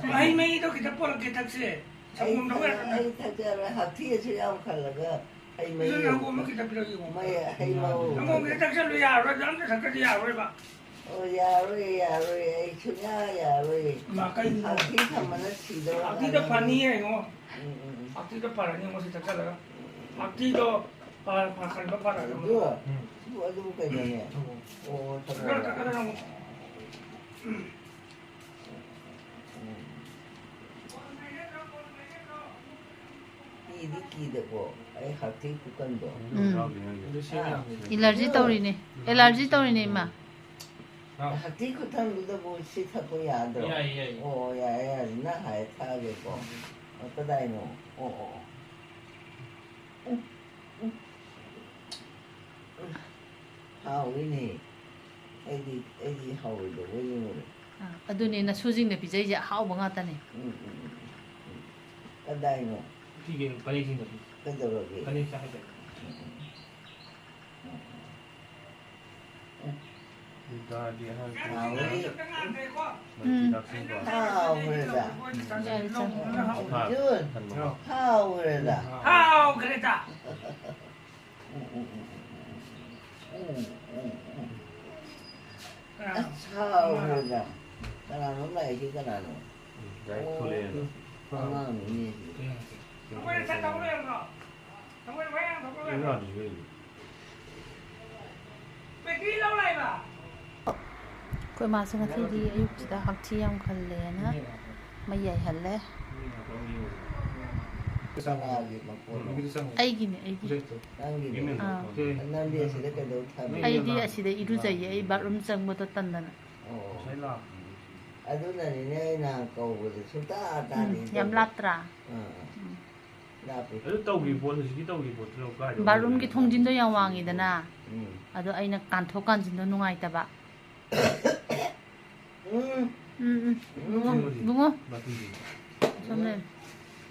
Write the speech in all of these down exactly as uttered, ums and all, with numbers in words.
ꯃꯍꯩ ꯃꯍꯤꯗꯣ ꯈꯤꯇ ꯄꯣꯔꯛꯀꯦ, ꯊꯛꯁꯦ꯫ ꯑꯩ ꯁꯪꯒꯣꯝꯗꯣ ꯊꯛ-, ꯑꯣꯏꯔꯛꯀꯅ꯫ ꯑꯩ ꯊꯛꯆꯔꯣꯏ, ꯍꯥꯛꯊꯤ ꯑꯁꯨꯛ ꯌꯥꯝ ꯈꯜꯂꯒ ꯍꯩ ꯃꯍꯤ ꯑꯗꯨꯅ ꯁꯪꯒꯣꯝ ꯑꯃ ꯈꯤꯇ ꯄꯤꯔꯛꯑꯣ, ꯌꯦꯡꯉꯣ꯫ ꯃꯩ ꯍꯩ ꯃꯍꯤ꯫ ꯁꯪꯒꯣꯝ ꯈꯤꯇ ꯊꯛꯆꯜꯂꯨ, ꯌꯥꯔꯔꯣꯏ, ꯑꯝꯇ ꯊꯛꯇ꯭ꯔꯗꯤ ꯌꯥꯔꯔꯣꯏꯕ꯫ ꯑꯣ, ꯌꯥꯔꯣꯏ, ꯌꯥꯔꯣꯏ, ꯑꯩ ꯁꯨꯡꯌꯥ ꯌꯥꯔꯣꯏ꯫ ꯏꯃꯥ, ꯀꯩꯒꯤꯅꯣ? ꯍꯥꯛꯊꯤ ꯊꯝꯕꯅ ꯁꯤꯗꯧꯔꯕ ꯍꯥꯛꯊꯤꯗ ꯉꯥꯏꯔꯦ꯫ ꯐꯅꯤ ꯌꯦꯡꯉꯣ꯫ ꯎꯝ, ꯎꯝ, ꯎꯝ꯫ ꯍꯥꯛꯊꯤꯗ ꯐꯔꯅꯤ ꯌꯦꯡꯉꯣ, ꯁꯤ ꯊꯛꯆꯜꯂꯒ꯫ ꯍꯥꯛꯊꯤꯗꯣ ꯐ-, ꯐ-, ꯈꯟꯕ ꯐꯔꯅꯤ꯫ ꯑꯗꯨ, ꯎꯝ꯫ ꯑꯗꯨ, ꯑꯗꯨꯕꯨ ꯀꯩꯅꯣꯅꯦ? ꯁꯪꯒꯣꯝ꯫ ꯑꯣ, ꯁꯪꯒꯣꯝ꯫ ꯊꯛꯆꯜꯂꯣ, ꯊꯛꯆꯜꯂꯣ, ꯁꯪꯒꯣꯝ꯫ ꯎꯝ꯫ ꯀꯤꯗꯤ ꯀꯤꯗꯀꯣ, ꯑꯩ ꯍꯥꯛꯊꯤ ꯈꯨꯀꯟꯗꯣ꯫ ꯎꯝ꯫ ꯑꯗꯨ ꯁꯤ ꯌꯥꯝ ꯑꯦꯂꯔꯖꯤ ꯇꯧꯔꯤꯅꯦ꯫ ꯑꯦꯂꯔꯖꯤ ꯇꯧꯔꯤꯅꯦ, ꯏꯃꯥ꯫ ꯍꯥ? ꯍꯥꯛꯊꯤ ꯈꯨꯊꯝꯗꯨꯗꯕꯨ ꯁꯤ ꯊꯛꯄ ꯌꯥꯗ꯭ꯔꯣ? ꯌꯥꯏ, ꯌꯥꯏ꯫ ꯑꯣ, ꯌꯥꯏ, ꯌꯥꯏ꯫ ꯅꯪ ꯍꯥꯏ ꯊꯛꯑꯒꯦꯀꯣ꯫ ꯑꯣ, ꯀꯗꯥꯏꯅꯣ? ꯑꯣ, ꯑꯣ, ꯑꯣ꯫ ꯎꯝ, ꯎꯝ, ꯎꯝ꯫ ꯍꯥꯎꯋꯤꯅꯦ꯫ ꯑꯩꯗꯤ, ꯑꯩꯗꯤ ꯍꯥꯎꯔꯣꯏꯗꯧꯕ ꯅꯤꯡꯉꯨꯔꯦ꯫ ꯑꯥ, ꯑꯗꯨꯅꯦ, ꯅꯁꯨꯁꯤꯡꯅ ꯄꯤꯖꯩꯁꯦ ꯑꯍꯥꯎꯕ ꯉꯥꯛꯇꯅꯦ꯫ ꯎꯝ, ꯎꯝ, ꯎꯝ, ꯎꯝ, ꯎꯝ꯫ ꯀꯗꯥꯏꯅꯣ? ꯁꯤꯒꯤ ꯀꯂꯦꯛꯁꯤꯡꯗꯣ꯫ ꯀꯩꯗꯧꯔꯒꯦ? ꯀꯂꯦꯛꯁ ꯍꯥꯏꯇꯥꯔꯦ꯫ ꯎꯝ, ꯎꯝ, ꯎꯝ, ꯎꯝ, ꯎꯝ꯫ ꯍꯥꯎꯋꯦ꯫ ꯎꯝ꯫ ꯍꯥꯎꯈ꯭ꯔꯦꯗ꯫ ꯌꯥꯔꯦ, ꯆꯪꯉꯣ꯫ ꯖꯨꯟ, ꯍꯥꯎꯈ꯭ꯔꯦꯗ꯫ ꯍꯥꯎꯈ꯭ꯔꯦꯗ꯫ ꯎꯝ, ꯎꯝ, ꯎꯝ꯫ ꯑꯁ, ꯍꯥꯎꯈ꯭ꯔꯦꯗ꯫ ꯀꯅꯥꯅꯣ ꯂꯥꯛꯏꯁꯤ ꯀꯅꯥꯅꯣ? ꯎꯝ, ꯂꯥꯏꯔꯤꯛ ꯊꯣꯛꯂꯛꯑꯦꯅ꯫ ꯑꯉꯥꯡꯅꯤꯅꯦ ꯁꯤ꯫ ꯑꯩꯈꯣꯏꯅ ꯆꯠꯇꯧ ꯂꯩꯔꯝꯃꯣ꯫ ꯑꯩꯈꯣꯏꯅ ꯋꯥ ꯌꯥꯝ ꯊꯣꯛꯄ ꯂꯩꯔꯝꯃꯣ꯫ ꯏꯔꯥꯅꯤ ꯀꯩꯅꯣ꯫ ꯕꯦꯇ꯭ꯔꯤ ꯂꯧ ꯂꯥꯛꯏꯕ꯫ ꯑꯩꯈꯣꯏ ꯃꯥꯁꯦ ꯉꯁꯤꯗꯤ ꯑꯌꯨꯛꯁꯤꯗ ꯍꯛꯊꯤ ꯌꯥꯝ ꯈꯜꯂꯦꯅ ꯃꯩ ꯌꯥꯏꯍꯜꯂꯦ꯫ ꯀꯅꯥꯒꯤ ꯃꯈꯣꯟꯅꯣ? ꯑꯩꯒꯤꯅꯦ, ꯑꯩꯒꯤ꯫ ꯅꯪꯒꯤꯅꯦ? ꯑꯥ꯫ ꯅꯪꯗꯤ ꯑꯁꯤꯗ ꯀꯩꯗꯧ ꯊꯝꯃꯤ? ꯑꯩꯗꯤ ꯑꯁꯤꯗ ꯏꯔꯨꯖꯩꯌꯦ, ꯑꯩ ꯕꯥꯠꯔꯨꯝ ꯆꯪꯕꯗꯣ ꯇꯟꯗꯅ꯫ ꯑꯣ꯫ ꯑꯗꯨꯅꯅꯤꯅꯦ ꯑꯩꯅ ꯀꯧꯕꯗ ꯁꯨꯡꯇꯥ ꯎꯝ, ꯇꯥꯗꯦ ꯌꯥꯝ ꯇꯧꯕ꯫ ꯂꯥꯞꯇ꯭ꯔꯥ? ꯑꯥ, ꯑꯥ꯫ ꯎꯝ꯫ ꯂꯥꯞꯄꯤ꯫ ꯑꯗꯨ ꯇꯧꯈꯤꯕ ꯄꯣꯠ, ꯍꯧꯖꯤꯛꯀꯤ ꯇꯧꯈꯤꯕ ꯄꯣꯠꯇꯨꯅ ꯀꯥꯏꯗ ꯕꯥꯠꯔꯨꯝꯒꯤ ꯑꯣꯏꯗꯣꯏꯅꯣ? ꯊꯣꯡꯖꯤꯟꯗꯣ ꯌꯥꯝ ꯋꯥꯡꯉꯤꯗꯅ꯫ ꯎꯝ꯫ ꯑꯗꯣ ꯑꯩꯅ ꯀꯥꯟꯊꯣꯛ ꯀꯥꯟꯁꯤꯟꯗꯣ ꯅꯨꯡꯉꯥꯏꯇꯕ꯫ ꯎꯝ꯫ ꯎꯝ, ꯎꯝ꯫ ꯏꯕꯨꯡꯉꯣ, ꯏꯕꯨꯡꯉꯣ꯫ ꯕꯥꯇꯤꯟꯁꯦ꯫ ꯁꯣꯝꯗ ꯂꯩꯔꯦ꯫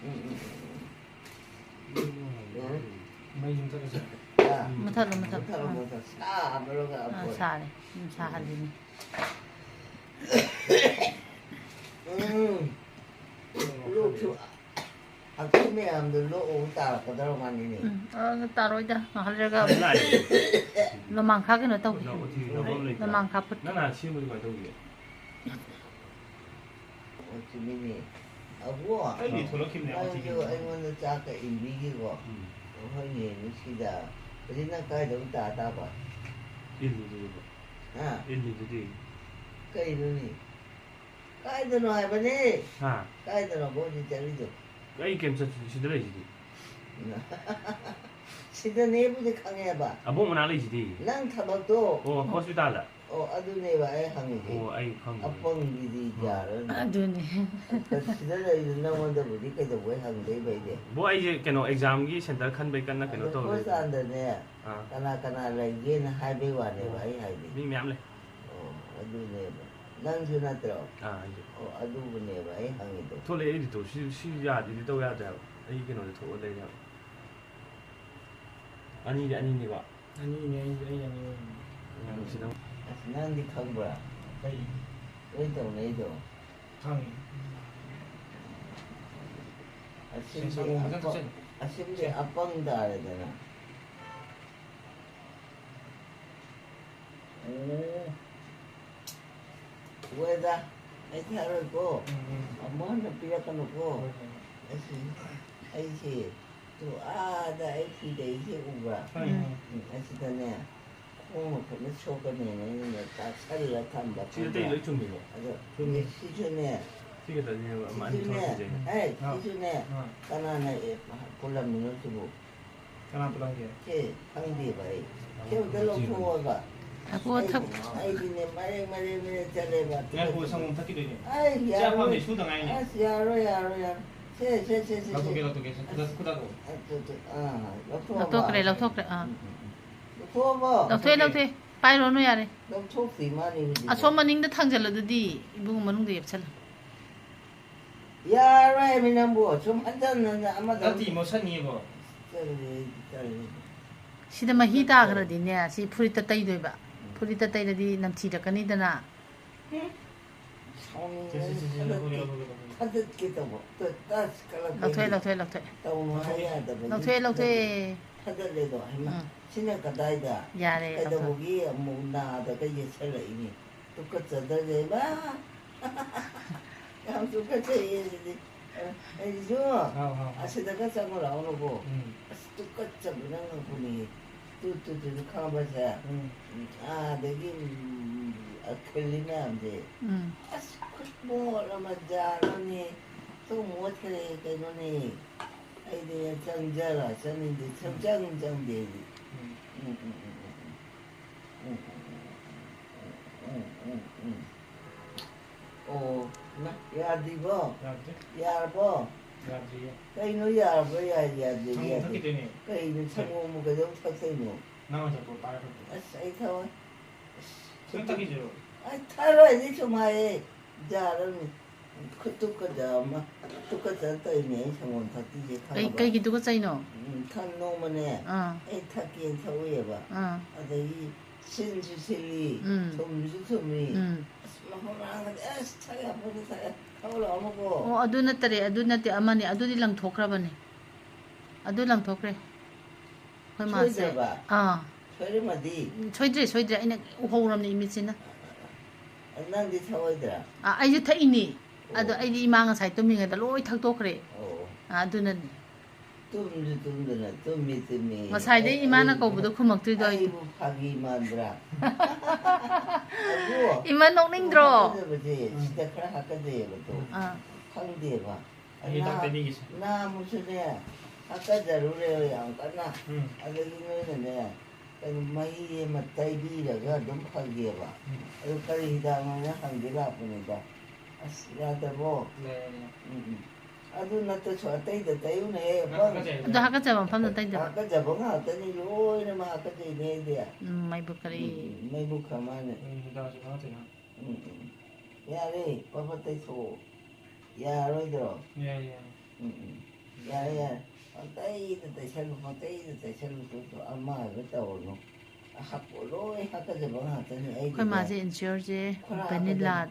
ꯎꯝ, ꯎꯝ, ꯎꯝ, ꯎꯝ꯫ ꯃꯩ ꯃꯨꯊꯠꯂꯁꯦ꯫ ꯑꯥ꯫ ꯃꯨꯊꯠꯂꯣ, ꯃꯨꯊꯠꯂꯣ꯫ ꯃꯨꯊꯠꯂꯣ, ꯑꯥ꯫ ꯃꯨꯊꯠꯂꯣ꯫ ꯁꯥꯕ꯭ꯔꯣ, ꯑꯥ, ꯀꯥꯞꯄꯣ? ꯁꯥꯔꯦ꯫ ꯎꯝ, ꯁꯥꯍꯜꯂꯤꯅꯤ꯫ ꯃꯌꯥꯝꯗꯣ ꯂꯣꯛ ꯑꯃꯨꯛ ꯇꯥꯔꯛꯀꯗꯧꯔ ꯃꯥꯜꯂꯤꯅꯦ꯫ ꯎꯝ, ꯑ, ꯇꯥꯔꯣꯏꯗ꯫ ꯉꯥꯏꯍꯥꯛ ꯂꯩꯔꯒ ꯂꯥꯛꯑꯦ꯫ ꯅꯣꯡꯃꯥꯡꯈꯥ ꯀꯩꯅꯣ ꯇꯧꯒꯦ꯫ ꯅꯣꯡꯃꯥꯡꯈꯥ ꯐꯨꯠ-꯫ ꯅꯪ ꯅꯍꯥꯟ ꯁꯦꯝꯕꯗꯤ ꯀꯃꯥꯏꯅ ꯇꯧꯒꯦ? ꯑꯣ, ꯆꯨꯝꯃꯤꯅꯦ꯫ ꯑꯕꯣ, ꯑꯩꯗꯤ ꯊꯣꯛꯂꯛꯈꯤꯕꯅꯦ, ꯅꯪꯁꯨ ꯑꯣꯇꯤꯒꯤ꯫ ꯑꯩꯉꯣꯟꯗ ꯆꯥꯛꯀ ꯏꯟꯕꯤꯒꯤꯀꯣ꯫ ꯎꯝ꯫ ꯍꯣꯏꯅꯦ, ꯅꯨꯡꯁꯤꯗ꯫ ꯍꯧꯖꯤꯛ ꯅꯪ ꯀꯥꯏꯗ ꯑꯃꯨꯛ ꯇꯥ ꯇꯥꯕ? ꯏꯜꯂꯤꯗꯨꯗꯤ꯫ ꯍꯥ? ꯏꯜꯂꯤꯗꯨꯗꯤ꯫ ꯀꯩꯅꯣꯅꯦ? ꯀꯥꯏꯗꯅꯣ ꯍꯥꯏꯕꯅꯦ? ꯍꯥ? ꯀꯥꯏꯗꯅꯣꯕ ꯍꯧꯖꯤꯛ ꯆꯠꯂꯤꯗꯣ? ꯑꯩ ꯀꯩꯝ ꯆꯠꯇꯦ, ꯁꯤꯗ ꯂꯩꯁꯤꯗꯤ꯫ ꯁꯤꯗꯅꯦꯕꯨꯗꯤ ꯈꯪꯉꯦꯕ꯫ ꯑꯕꯣꯛ ꯃꯅꯥꯛ ꯂꯩꯁꯤꯗꯤ꯫ ꯅꯪ ꯊꯕꯛꯇꯣ꯫ ꯑꯣ, ꯍꯣꯁꯄꯤꯇꯥꯜꯗ? ꯑꯣ, ꯑꯗꯨꯅꯦꯕ ꯑꯩ ꯍꯪꯉꯤꯁꯦ꯫ ꯑꯣ, ꯑꯩ ꯈꯪꯗꯦ꯫ ꯑꯄꯪꯒꯤꯗꯤ ꯑꯣ꯫ ꯌꯥꯔꯣꯏ꯫ ꯑꯗꯨꯅꯦ꯫ ꯁꯤꯗ ꯂꯩꯔꯤꯗꯣ ꯅꯪꯉꯣꯟꯗꯕꯨꯗꯤ ꯀꯩꯗꯧꯕꯩ ꯍꯪꯗꯣꯏꯕ ꯑꯩꯗꯤ? ꯕꯣ, ꯑꯩꯁꯦ ꯀꯩꯅꯣ, ꯑꯦꯛꯖꯥꯝꯒꯤ ꯁꯦꯟꯇꯔ ꯈꯟꯕꯩ ꯀꯟꯅ ꯀꯩꯅꯣ ꯑꯗꯣ ꯇꯧꯔꯤ꯫ ꯍꯣꯁꯄꯤꯇꯥꯜꯗꯅꯦ, ꯑꯥ꯫ ꯀꯅꯥ ꯀꯅꯥ ꯂꯩꯒꯦꯅ ꯍꯥꯏꯕꯩ ꯋꯥꯅꯦꯕ ꯑꯣ꯫ ꯑꯩ ꯍꯥꯏꯗꯤ꯫ ꯃꯤ ꯃꯌꯥꯝ ꯂꯩ꯫ ꯑꯣ, ꯑꯗꯨꯅꯦꯕ꯫ ꯅꯪꯁꯨ ꯅꯠꯇ꯭ꯔꯣ? ꯑꯥ, ꯑꯩꯁꯨ꯫ ꯑꯣ, ꯑꯗꯨꯕꯨꯅꯦꯕ ꯑꯩ ꯍꯪꯉꯤꯗꯣ꯫ ꯊꯣꯛꯂꯛꯑꯦ ꯑꯩꯗꯤ ꯇꯣ꯫ ꯁꯤ, ꯁꯤ ꯌꯥꯗꯦꯗꯤ ꯇꯧ ꯌꯥꯗ꯭ꯔꯦ ꯍꯥꯏꯕ꯫ ꯑꯩ ꯀꯩꯅꯣꯗ ꯊꯣꯛꯑ ꯂꯩꯔꯦ ꯍꯥꯏꯕ꯫ ꯑꯅꯤꯗꯤ ꯑꯅꯤꯅꯤꯀꯣ? ꯑꯅꯤꯅꯦ, ꯑꯩ, ꯑꯩ ꯑꯅꯤ ꯑꯣꯏꯅꯤ꯫ ꯎꯝ, ꯁꯤꯗ꯫ ꯑꯁ, ꯅꯪꯗꯤ ꯈꯪꯕ꯭ꯔꯥ? ꯀꯩ? ꯂꯣꯏ ꯇꯧꯅꯩꯗꯣ꯫ ꯈꯪꯉꯤ꯫ ꯑꯁꯤꯝꯗꯤ ꯁꯦꯟꯁꯥꯡ ꯂꯣꯝꯗ ꯑꯄ-, ꯆꯠꯁꯦ꯫ ꯑꯁꯤꯝꯗꯤ ꯁꯦ꯫ ꯑꯄꯪ ꯇꯥꯔꯦꯗꯅ꯫ ꯑꯣ꯫ ꯍꯣꯏꯗ, ꯑꯩ ꯊꯛꯑꯔꯣꯏꯀꯣ꯫ ꯎꯝ, ꯎꯝ꯫ ꯑꯃꯨꯛ ꯍꯟꯅ ꯄꯤꯔꯛꯀꯅꯨꯀꯣ꯫ ꯍꯣꯏ, ꯍꯣꯏ, ꯍꯣꯏ꯫ ꯑꯁꯤ, ꯑꯩꯁꯦ, ꯇꯨ ꯑꯥꯗ ꯑꯩ ꯐꯤꯗꯩꯁꯦ ꯎꯕ꯭ꯔꯥ? ꯈꯪꯉꯦ, ꯎꯝ꯫ ꯈꯪꯉꯦ꯫ ꯎꯝ, ꯑꯁꯤꯗꯅꯦ, ꯈꯣꯡ ꯃꯈꯨꯠꯅ ꯁꯣꯛꯀꯅꯦꯅ ꯑꯩꯅꯅꯦ ꯇꯥꯁꯜꯂ ꯊꯝꯕ, ꯁꯤꯗ ꯑꯇꯩ ꯈꯪꯕ꯭ꯔꯥ? ꯂꯣꯏ ꯆꯨꯝꯃꯤꯀꯣ? ꯑꯗꯣ ꯆꯨꯝꯃꯤ꯫ ꯁꯤꯁꯨꯅꯦ, ꯁꯤ ꯈꯛꯇꯅꯦꯕ ꯑꯃ ꯑꯅꯤ ꯁꯤꯁꯨꯅꯦ, ꯊꯣꯛꯂꯛꯇꯣꯏꯁꯦ꯫ ꯑꯩ, ꯑꯥ꯫ ꯁꯤꯁꯨꯅꯦ, ꯑꯥ꯫ ꯀꯅꯥꯅ, ꯑꯦ, ꯄꯨꯜꯂꯝꯃꯤꯅꯣ ꯁꯤꯕꯨ? ꯀꯅꯥ ꯄꯨꯜꯂꯝꯒꯦ? ꯁꯦ, ꯈꯪꯗꯦꯕ ꯑꯩ꯫ ꯁꯤ ꯑꯝꯇ ꯂꯧꯊꯣꯛꯑꯒ꯫ ꯉꯥꯏꯈꯣ, ꯑꯩ, ꯊꯛ- ꯑꯩꯗꯤꯅꯦ, ꯃꯔꯦꯡ, ꯃꯔꯦꯡ, ꯃꯔꯦꯡ ꯆꯠꯂꯦꯕ꯫ ꯉꯥꯏꯈꯣ, ꯁꯪꯒꯣꯝ ꯊꯛꯈꯤꯗꯣꯏꯅꯦ꯫ ꯑꯩ ꯁꯤ ꯌꯥꯔꯣꯏ꯫ ꯑꯐꯝꯗꯤ ꯁꯨꯗ ꯉꯥꯏꯅꯦ꯫ ꯑꯁ, ꯌꯥꯔꯣꯏ, ꯌꯥꯔꯣꯏ, ꯌꯥꯔꯣꯏ꯫ ꯁꯦ, ꯁꯦ, ꯁꯦ, ꯁꯦ, ꯁꯦ꯫ ꯂꯧꯊꯣꯛꯀꯦ, ꯂꯧꯊꯣꯛꯀꯦ꯫ ꯁꯦ, ꯈꯨꯗꯛ, ꯈꯨꯗꯛ꯫ ꯑꯁ, ꯑ, ꯂꯧꯊꯣꯛꯑꯕ? ꯂꯧꯊꯣꯛꯈ꯭ꯔꯦ, ꯂꯧꯊꯣꯛꯈ꯭ꯔꯦ, ꯑꯥ꯫ ꯎꯝ, ꯎꯝ, ꯎꯝ꯫ ꯂꯧꯊꯣꯛꯑꯕꯣ? ꯂꯧꯊꯣꯛꯑꯦ, ꯂꯧꯊꯣꯛꯑꯦ꯫ ꯄꯥꯏꯔꯣꯅꯨ ꯌꯥꯔꯦ꯫ ꯂꯧꯊꯣꯛꯇ꯭ꯔꯤ ꯃꯥꯅꯤ ꯍꯧꯖꯤꯛ꯫ ꯑꯁꯣꯝ ꯃꯅꯤꯡꯗ ꯊꯥꯡꯖꯜꯂꯣ ꯑꯗꯨꯗꯤ, ꯏꯕꯨꯡꯉꯣ ꯃꯅꯨꯡꯗ ꯌꯦꯞꯁꯜꯂꯣ꯫ ꯌꯥꯔꯣꯏ ꯍꯥꯏꯃꯤ ꯅꯪꯕꯨ, ꯁꯨꯝ ꯍꯟꯖꯟ ꯍꯟꯖꯟ ꯑꯃꯗ ꯅꯠꯇꯦ, ꯃꯣꯠꯁꯟꯅꯤꯕꯣ꯫ ꯇꯜꯂꯦ, ꯇꯜꯂꯦ꯫ ꯁꯤꯗ ꯃꯍꯤ ꯇꯥꯈ꯭ꯔꯗꯤꯅꯦ, ꯁꯤ ꯐꯨꯔꯤꯠꯇ ꯇꯩꯗꯣꯏꯕ꯫ ꯎꯝ꯫ ꯐꯨꯔꯤꯠꯇ ꯇꯩꯔꯗꯤ ꯅꯝꯊꯤꯔꯛꯀꯅꯤꯗꯅ꯫ ꯎꯝ꯫ ꯁꯦ, ꯁꯦ, ꯁꯦ, ꯁꯦ, ꯂꯧꯊꯣꯛꯀꯦ, ꯂꯧꯊꯣꯛꯀꯦ, ꯂꯧꯊꯣꯛꯀꯦ꯫ ꯊꯥꯗꯠꯀꯦ ꯇꯧꯕ꯫ ꯇ-, ꯇꯁ ꯀꯂꯛꯄꯩꯅꯦ꯫ ꯂꯧꯊꯣꯛꯑꯦ, ꯂꯧꯊꯣꯛꯑꯦ, ꯂꯧꯊꯣꯛꯑꯦ꯫ ꯇꯧꯅꯨ ꯍꯥꯏ ꯌꯥꯗꯕꯒꯤ ꯂꯧꯊꯣꯛꯑꯦ, ꯂꯧꯊꯣꯛꯑꯦ꯫ ꯊꯥꯗꯠꯂꯦꯗꯣ꯫ ꯍꯩꯃꯥ, ꯎꯝ꯫ ꯁꯤꯅ ꯀꯗꯥꯏꯗ? ꯌꯥꯔꯦ, ꯂꯧꯊꯣꯛꯑꯦ꯫ ꯀꯩꯗꯧꯕꯒꯤ ꯑꯃꯨꯛ ꯅꯥꯗꯒ ꯌꯦꯠꯁꯜꯂꯛꯏꯅꯤ? ꯇꯨꯀꯠꯆꯗ꯭ꯔꯗꯤ, ꯏꯃꯥ! ꯌꯥꯝ ꯇꯨꯀꯠꯆꯩꯌꯦ ꯁꯤꯗꯤ꯫ ꯑ, ꯑꯩꯁꯨ ꯍꯥꯎ, ꯍꯥꯎ, ꯍꯥꯎ꯫ ꯑꯁꯤꯗꯒ ꯆꯪꯉꯨ ꯂꯥꯛꯎꯅꯨꯀꯣ꯫ ꯎꯝ꯫ ꯑꯁ, ꯇꯨꯀꯠꯆꯕꯅ ꯉꯛꯄꯅꯦ꯫ ꯇꯨ, ꯇꯨ, ꯇꯨ, ꯇꯨ, ꯈꯪꯉꯕꯁꯦ? ꯎꯝ꯫ ꯎꯝ, ꯑꯥꯗꯒꯤ, ꯎꯝ, ꯑ, ꯈꯤꯜꯂꯤ ꯃꯌꯥꯝꯁꯦ꯫ ꯎꯝ꯫ ꯑꯁ, ꯈꯨꯠ ꯃꯣꯠ ꯑꯃ ꯖꯥꯠ ꯑꯃꯅꯦ꯫ ꯊꯣꯡ ꯃꯣꯠꯈ꯭ꯔꯦ ꯀꯩꯅꯣꯅꯦ꯫ ꯑꯩꯗꯤ ꯆꯪꯖꯔ ꯆꯪꯅꯤꯡꯗꯦ, ꯁꯨꯡꯆꯪ ꯆꯪꯗꯦ ꯑꯩꯗꯤ꯫ ꯎꯝ꯫ ꯎꯝ, ꯎꯝ, ꯎꯝ, ꯎꯝ, ꯎꯝ꯫ ꯎꯝ, ꯎꯝ, ꯎꯝ, ꯎꯝ, ꯎꯝ, ꯎꯝ, ꯎꯝ, ꯎꯝ꯫ ꯑꯣ, ꯏꯃꯥ, ꯌꯥꯗ꯭ꯔꯤꯕꯣ? ꯌꯥꯗ꯭ꯔꯤ꯫ ꯌꯥꯔꯕꯣ? ꯌꯥꯗ꯭ꯔꯤꯌꯦ꯫ ꯀꯩꯅꯣ ꯌꯥꯔꯕ꯭ꯔꯥ, ꯌꯥꯏ, ꯌꯥꯗꯦ, ꯁꯪꯒꯣꯝ ꯌꯥꯗꯦ? ꯊꯛꯈꯤꯗꯣꯏꯅꯦ꯫ ꯀꯩꯅꯣ ꯁꯪꯒꯣꯝꯕꯨ ꯀꯩꯗꯧ ꯊꯛꯇꯣꯏꯅꯣ? ꯅꯪ ꯑꯣꯏꯅ ꯊꯛꯄ꯭ꯔꯣ, ꯄꯥꯏꯔ ꯊꯛꯄ꯭ꯔꯣ? ꯑꯁ, ꯑꯩ ꯊꯛꯑꯣꯏ꯫ ꯑꯁ, ꯅꯪ ꯊꯛꯈꯤꯁꯤꯔꯣ? ꯑꯩ ꯊꯛꯑꯔꯣꯏ, ꯑꯩꯗꯤ ꯁꯨꯝ ꯍꯥꯏꯌꯦ꯫ ꯌꯥꯔꯅꯤ꯫ ꯈꯨꯠꯇꯨ ꯀꯖ ꯑꯃ, ꯇꯨꯀꯠꯆ ꯇꯧꯔꯤꯅꯦ ꯑꯩ ꯁꯪꯒꯣꯝ ꯊꯛꯇꯣꯏꯁꯦ, ꯀꯩ-, ꯈꯪꯉꯕ? ꯀꯩꯒꯤ ꯇꯨꯀꯠꯆꯩꯅꯣ? ꯎꯝ, ꯊꯛ-, ꯅꯣꯡꯃꯅꯦ, ꯑꯥ꯫ ꯑꯩ ꯊꯛꯀꯦꯅ ꯊꯛꯎꯏꯌꯦꯕ꯫ ꯑꯥ꯫ ꯑꯗꯒꯤ ꯁꯤꯟꯁꯨ ꯁꯤꯜꯂꯤ, ꯎꯝ꯫ ꯊꯨꯝꯁꯨ ꯊꯨꯝꯃꯤ꯫ ꯎꯝ꯫ ꯑꯁ, ꯃꯍꯥꯎ ꯂꯥꯡꯉꯗꯤ, ꯑꯁ, ꯊꯛ ꯌꯥꯄꯣꯠꯇꯦ, ꯊꯛ ꯌꯥ-, ꯊꯛꯎ ꯂꯥꯛꯑꯣ, ꯑꯃꯨꯛꯀꯣ꯫ ꯑꯣ, ꯑꯗꯨ ꯅꯠꯇꯔꯦ, ꯑꯗꯨ ꯅꯠꯇꯦ, ꯑꯃꯅꯦ, ꯑꯗꯨꯗꯤ ꯂꯪꯊꯣꯛꯈ꯭ꯔꯕꯅꯦ꯫ ꯑꯗꯨ ꯂꯪꯊꯣꯛꯈ꯭ꯔꯦ꯫ ꯑꯩꯈꯣꯏ ꯃꯥꯁꯦ꯫ ꯁꯣꯏꯗ꯭ꯔꯕ? ꯑꯥ꯫ ꯁꯣꯏꯔꯝꯃꯗꯤ? ꯎꯝ, ꯁꯣꯏꯗ꯭ꯔꯦ, ꯁꯣꯏꯗ꯭ꯔꯦ꯫ ꯑꯩꯅ ꯎꯍꯧꯔꯕꯅꯦ ꯏꯃꯤꯠꯁꯤꯅ꯫ ꯅꯪꯗꯤ ꯊꯛꯑꯣꯏꯗ꯭ꯔꯥ? ꯑꯥ, ꯑꯩꯁꯨ ꯊꯛꯏꯅꯤ꯫ ꯑꯗꯣ ꯑꯣ꯫ ꯑꯩꯗꯤ ꯏꯃꯥ ꯉꯁꯥꯏ ꯇꯨꯝꯃꯤꯉꯩꯗ ꯂꯣꯏ ꯊꯛꯇꯣꯛꯈ꯭ꯔꯦ꯫ ꯑꯣ꯫ ꯑꯥ, ꯑꯗꯨꯅꯅꯦ꯫ ꯇꯨꯝꯁꯨ ꯇꯨꯝꯗꯅ, ꯇꯨꯝꯃꯤ, ꯇꯨꯝꯃꯤ꯫ ꯉꯁꯥꯏꯗꯩ ꯑꯩ, ꯏꯃꯥꯅ ꯑꯩꯕꯨ, ꯀꯧꯕꯗꯣ ꯈꯨꯝꯃꯛꯇ꯭ꯔꯤꯗꯣ ꯑꯩꯗꯣ꯫ ꯑꯩꯕꯨ ꯐꯥꯒꯤ ꯃꯥꯟꯕ꯭ꯔꯥ? ꯑꯗꯣ, ꯏꯃꯥ ꯅꯣꯛꯅꯤꯡꯗ꯭ꯔꯣ? ꯇꯨ ꯍꯥꯀꯠꯆꯕꯁꯦ, ꯎꯝ꯫ ꯁꯤꯗ ꯈꯔ ꯍꯥꯀꯠꯆꯩꯌꯦꯕ ꯇꯨ꯫ ꯑꯥ꯫ ꯈꯪꯗꯦꯕ꯫ ꯑꯩ ꯍꯤꯗꯥꯛ ꯅꯥ-, ꯇꯩꯕꯤꯒꯦꯁꯦ꯫ ꯅꯥꯕꯁꯨꯅꯦ, ꯍꯥꯀꯠꯆꯔꯨꯔꯦꯕ ꯌꯥꯝ ꯀꯟꯅ꯫ ꯎꯝ꯫ ꯑꯗꯒꯤ ꯅꯣꯏꯅꯅꯦ, ꯀꯩꯅꯣ, ꯃꯍꯤ ꯑꯃ ꯇꯩꯕꯤꯔꯒ ꯑꯗꯨꯝ ꯐꯒꯤꯑꯕ꯫ ꯎꯝ꯫ ꯑꯗꯨ ꯀꯔꯤ ꯍꯤꯗꯥꯛꯅꯣꯅ ꯍꯪꯒꯦ ꯂꯥꯛꯄꯅꯤꯗ꯫ ꯑꯁ, ꯌꯥꯗ꯭ꯔꯕꯣ? ꯂꯩꯔꯦ, ꯂꯩꯔꯦ꯫ ꯎꯝ, ꯎꯝ꯫ ꯑꯗꯨ ꯅꯠꯇ꯭ꯔꯁꯨ ꯑꯇꯩꯗ ꯇꯩꯌꯨꯅꯦꯍꯦ, ꯅꯪ ꯑꯄꯪ꯫ ꯍꯥꯀꯠꯆꯩ ꯑꯗꯣ ꯍꯥꯏꯕ꯫ ꯍꯥꯀꯠꯆꯕ ꯃꯐꯝꯗ ꯇꯩꯗꯕ꯫ ꯍꯥꯀꯠꯆꯕ ꯉꯥꯛꯇꯅꯤ, ꯂꯣꯏꯅꯃꯛ ꯍꯥꯀꯠꯆꯩꯅꯦ ꯑꯩꯗꯤ꯫ ꯎꯝ, ꯃꯩꯕꯨ ꯀꯔꯤ? ꯎꯝ, ꯎꯝ, ꯃꯩꯕꯨ ꯈꯔ ꯃꯥꯅꯦ꯫ ꯎꯝ, ꯍꯤꯗꯥꯛꯁꯨ ꯈꯪꯉꯛꯇꯦ ꯅꯪ꯫ ꯎꯝ, ꯎꯝ꯫ ꯌꯥꯔꯦ, ꯄꯠ ꯄꯠ ꯇꯩꯊꯣꯛꯑꯣ꯫ ꯌꯥꯔꯣꯏꯗ꯭ꯔꯣ? ꯌꯥꯏ, ꯌꯥꯏ꯫ ꯎꯝ, ꯎꯝ꯫ ꯌꯥꯔꯦ, ꯌꯥꯔꯦ꯫ ꯄꯪꯇꯩꯗ ꯇꯩꯁꯜꯂꯨ, ꯄꯪꯇꯩꯗ ꯇꯩꯁꯜꯂꯨ, ꯇꯨ, ꯇꯨ, ꯑꯃ ꯍꯥꯏꯕ ꯇꯧꯔꯨꯅꯨ꯫ ꯑꯍꯥꯞꯄ ꯂꯣꯏ ꯍꯥꯀꯠꯆꯕ ꯉꯥꯛꯇꯅꯤ ꯑꯩꯒꯤꯗꯤ꯫ ꯑꯩꯈꯣꯏ ꯃꯥꯁꯦ ꯏꯟꯁꯤꯌꯣꯔꯁꯦ ꯈꯔ ꯚꯦꯅꯤꯂꯥ ꯍꯥꯀꯠꯆꯕ꯫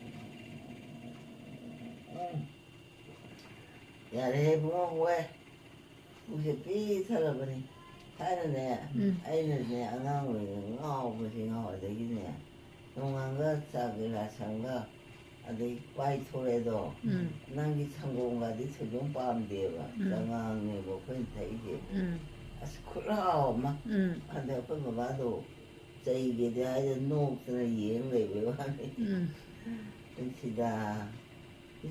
ꯎꯝ꯫ ꯌꯥꯔꯦꯍꯦ ꯏꯕꯨꯡꯉꯣ, ꯋꯦ꯫ ꯄꯨꯛꯁꯦ ꯄꯤꯛ ꯊꯜꯂꯕꯅꯤ꯫ ꯊꯥꯏꯅꯅꯦ, ꯎꯝ꯫ ꯑꯩꯅꯅꯦ, ꯑꯉꯥꯡ ꯑꯣꯏꯔꯤꯉꯩ ꯉꯥꯎꯕꯁꯤ ꯉꯥꯎ-, ꯑꯗꯒꯤꯅꯦ, ꯅꯣꯡꯉꯥꯟꯕ ꯆꯥ ꯒꯤꯂꯥꯁ ꯑꯃꯒ, ꯑꯗꯩ ꯄꯥꯏꯊꯣꯔꯛꯑꯦꯗꯣ꯫ ꯎꯝ꯫ ꯅꯪꯒꯤ ꯁꯪꯒꯣꯝꯒꯗꯤ ꯊꯣꯏꯗꯣꯛ ꯄꯥꯝꯗꯦꯕ꯫ ꯎꯝ꯫ ꯆꯉꯥꯡꯅꯦꯕ ꯑꯩꯈꯣꯏꯅ ꯊꯛꯏꯁꯦ꯫ ꯎꯝ꯫ ꯑꯁ, ꯈꯨꯠꯍꯥꯎ ꯑꯃ꯫ ꯎꯝ꯫ ꯑꯗ ꯑꯩꯈꯣꯏ ꯕꯕꯥꯗꯣ ꯆꯩꯒꯦꯗꯤ ꯍꯥꯏꯗ ꯅꯣꯛꯇꯅ ꯌꯦꯡ ꯂꯩꯕꯩ ꯋꯥꯅꯤ꯫ ꯎꯝ꯫ ꯅꯨꯡꯁꯤꯗ꯫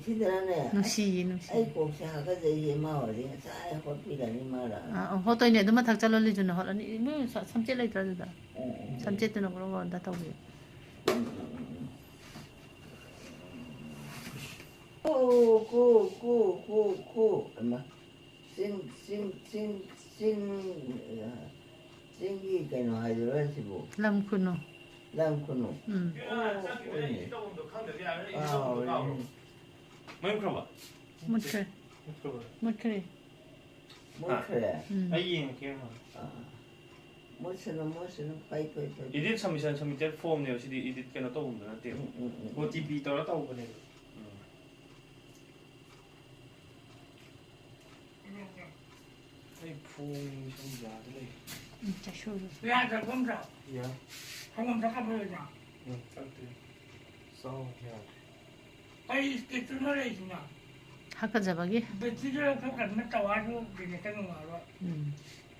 ꯁꯤꯗꯅꯅꯦ, ꯅꯨꯡꯁꯤꯌꯦ, ꯅꯨꯡꯁꯤꯌꯦ꯫ ꯑꯩ ꯀꯣꯛꯁꯦ ꯍꯥꯀꯠꯆꯩꯌꯦ, ꯏꯃꯥ ꯑꯣꯏꯔꯗꯤ ꯉꯁꯥꯏ ꯍꯣꯠꯄꯤꯔꯅꯤ ꯃꯥꯅ꯫ ꯑꯥ, ꯑꯥ, ꯍꯣꯠꯇꯣꯏꯅꯦ꯫ ꯑꯗꯨ ꯃꯊꯛ ꯆꯠꯂꯣ, ꯂꯤꯖꯨꯅ ꯍꯣꯠꯂꯅꯤ꯫ ꯏꯃꯨꯡ ꯁ-, ꯁꯝꯆꯦꯠ ꯂꯩꯇ꯭ꯔꯣ ꯑꯗꯨꯗ? ꯎꯝ, ꯎꯝ, ꯎꯝ꯫ ꯁꯝꯆꯦꯠꯇꯨꯅ ꯒ꯭ꯔꯣ ꯒ꯭ꯔꯣ ꯑꯝꯇ ꯇꯧꯕꯤꯌꯨ꯫ ꯎꯝ, ꯎꯝ, ꯎꯝ, ꯎꯝ꯫ ꯀꯨ, ꯀꯨ, ꯀꯨ, ꯀꯨ, ꯀꯨ꯫ ꯍꯩꯃꯥ꯫ ꯆꯤꯡ, ꯆꯤꯡ, ꯆꯤꯡ, ꯆꯤꯡ, ꯑ, ꯆꯤꯡꯒꯤ ꯀꯩꯅꯣ ꯍꯥꯏꯗꯣꯏꯔꯥ ꯁꯤꯕꯨ? ꯂꯝ ꯈꯨꯅꯨ꯫ ꯂꯝ ꯈꯨꯅꯨ꯫ ꯎꯝ꯫ ꯑꯣ, ꯍꯣꯏꯅꯦ꯫ ꯀꯥꯎꯔꯦꯅꯦ꯫ ꯃꯩ ꯃꯨꯠꯈ꯭ꯔꯕ? ꯃꯨꯠꯈ꯭ꯔꯦ꯫ ꯃꯨꯠꯈ꯭ꯔꯕ? ꯃꯨꯠꯈ꯭ꯔꯦ꯫ ꯃꯨꯠꯈ꯭ꯔꯦ? ꯎꯝ꯫ ꯑꯩ ꯌꯦꯡꯉꯛꯀꯦ ꯉꯥꯏꯈꯣ꯫ ꯑꯥ꯫ ꯃꯨꯠꯁꯅꯨ, ꯃꯨꯠꯁꯅꯨ꯫ ꯐꯩ, ꯐꯩ, ꯐꯩ, ꯐꯩ꯫ Edit submission, submitted formꯅꯦꯕ ꯁꯤꯗꯤ, edit ꯀꯩꯅꯣ ꯇꯧꯕ ꯅꯠꯇꯦꯕ꯫ ꯎꯝ, ꯎꯝ, ꯎꯝ, ꯎꯝ꯫ OTP ꯇꯧꯔ ꯇꯧꯕꯅꯦꯕ꯫ ꯎꯝ꯫ ꯑꯩ ꯐꯣꯟ ꯁꯨꯝ ꯌꯥꯗ ꯂꯩ꯫ ꯎꯝ, ꯆꯥꯏꯁꯨꯔꯣ꯫ ꯌꯥꯗ꯭ꯔꯕ ꯑꯝꯇ? ꯌꯥꯏ꯫ ꯁꯪꯒꯣꯝ ꯊꯛ ꯀꯥꯞꯄ ꯂꯣꯏꯗ꯭ꯔꯣ? ꯎꯝ, ꯊꯛꯇ꯭ꯔꯤ꯫ ꯆꯥꯎ ꯌꯥꯗ꯭ꯔꯦ꯫ ꯑꯩ stationꯗ ꯂꯩꯁꯤꯅ꯫ ꯍꯥꯀꯠꯆꯕꯒꯤ? Batteryꯗꯣ ꯂꯧꯊꯣꯛꯈ꯭ꯔꯕꯅꯤꯅ towerꯗꯣ generate ꯇꯧ ꯉꯝꯃꯔꯣꯏ꯫ ꯎꯝ꯫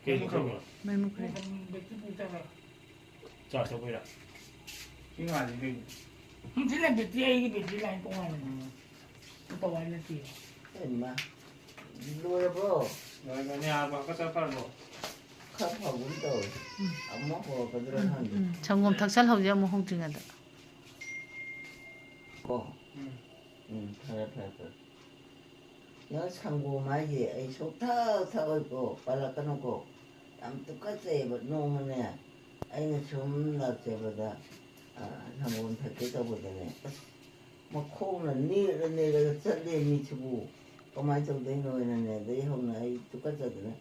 ꯀꯩ ꯃꯨꯠꯈ꯭ꯔꯕ? ꯃꯩ ꯃꯨꯠꯈ꯭ꯔꯦ꯫ ꯎꯝ, battery ꯄꯨꯊꯈ꯭ꯔꯦ꯫ Charge ꯇꯧꯕꯩꯔꯥ? ꯁꯤ ꯉꯥꯏꯔꯤ ꯀꯩꯅꯣ? ꯎꯝ, ꯁꯤꯅ battery, ꯑꯩꯒꯤ battery line ꯇꯣꯉꯥꯟꯕꯅꯦ꯫ ꯎꯝ꯫ ꯁꯤ tower ꯅꯠꯇꯦ꯫ ꯍꯩꯃꯥ, ꯂꯣꯏꯔꯕꯣ? ꯂꯣꯏꯔꯦ, ꯅꯌꯥꯝꯕ ꯍꯥꯀꯠꯆ ꯐꯔꯕꯣ? ꯈꯔ ꯐꯕꯒꯨꯝ ꯇꯧꯔꯦ꯫ ꯎꯝ꯫ ꯑꯃꯨꯛ ꯍꯧꯔꯛꯀꯗ꯭ꯔꯥ ꯎꯝ, ꯈꯪꯗꯦ꯫ ꯎꯝ꯫ ꯁꯪꯒꯣꯝ ꯊꯛꯆꯜꯍꯧꯁꯦ ꯑꯃꯨꯛ ꯍꯧꯗ꯭ꯔꯤꯉꯩꯗ꯫ ꯀꯣ? ꯎꯝ꯫ ꯎꯝ, ꯐꯔꯦ, ꯐꯔꯦ, ꯐꯔꯦ꯫ ꯅꯪ ꯁꯪꯒꯣꯝ ꯍꯥꯏꯁꯦ ꯑꯩ ꯁꯨꯡꯊꯛ ꯊꯛꯑꯣꯏꯀꯣ, ꯄꯜꯂꯛꯀꯅꯨꯀꯣ꯫ ꯌꯥꯝ ꯇꯨꯀꯠꯆꯩꯌꯦꯕ꯫ ꯅꯣꯡꯃꯅꯦ, ꯑꯩꯅ ꯁꯨꯝ ꯂꯥꯛꯆꯕꯗ, ꯑ, ꯁꯪꯒꯣꯝ ꯊꯛꯀꯦ ꯇꯧꯕꯗꯅꯦ, ꯑꯁ, ꯃꯈꯣꯡꯅ ꯅꯦꯠꯂ ꯅꯦꯠꯂꯒ ꯆꯠꯂꯦ ꯃꯤꯁꯤꯕꯨ꯫ ꯀꯃꯥꯏꯅ ꯇꯧꯗꯣꯏꯅꯣ ꯍꯥꯏꯅꯅꯦ, ꯑꯗꯩ ꯍꯧꯅ ꯑꯩ ꯇꯨꯀꯠꯆꯗꯅ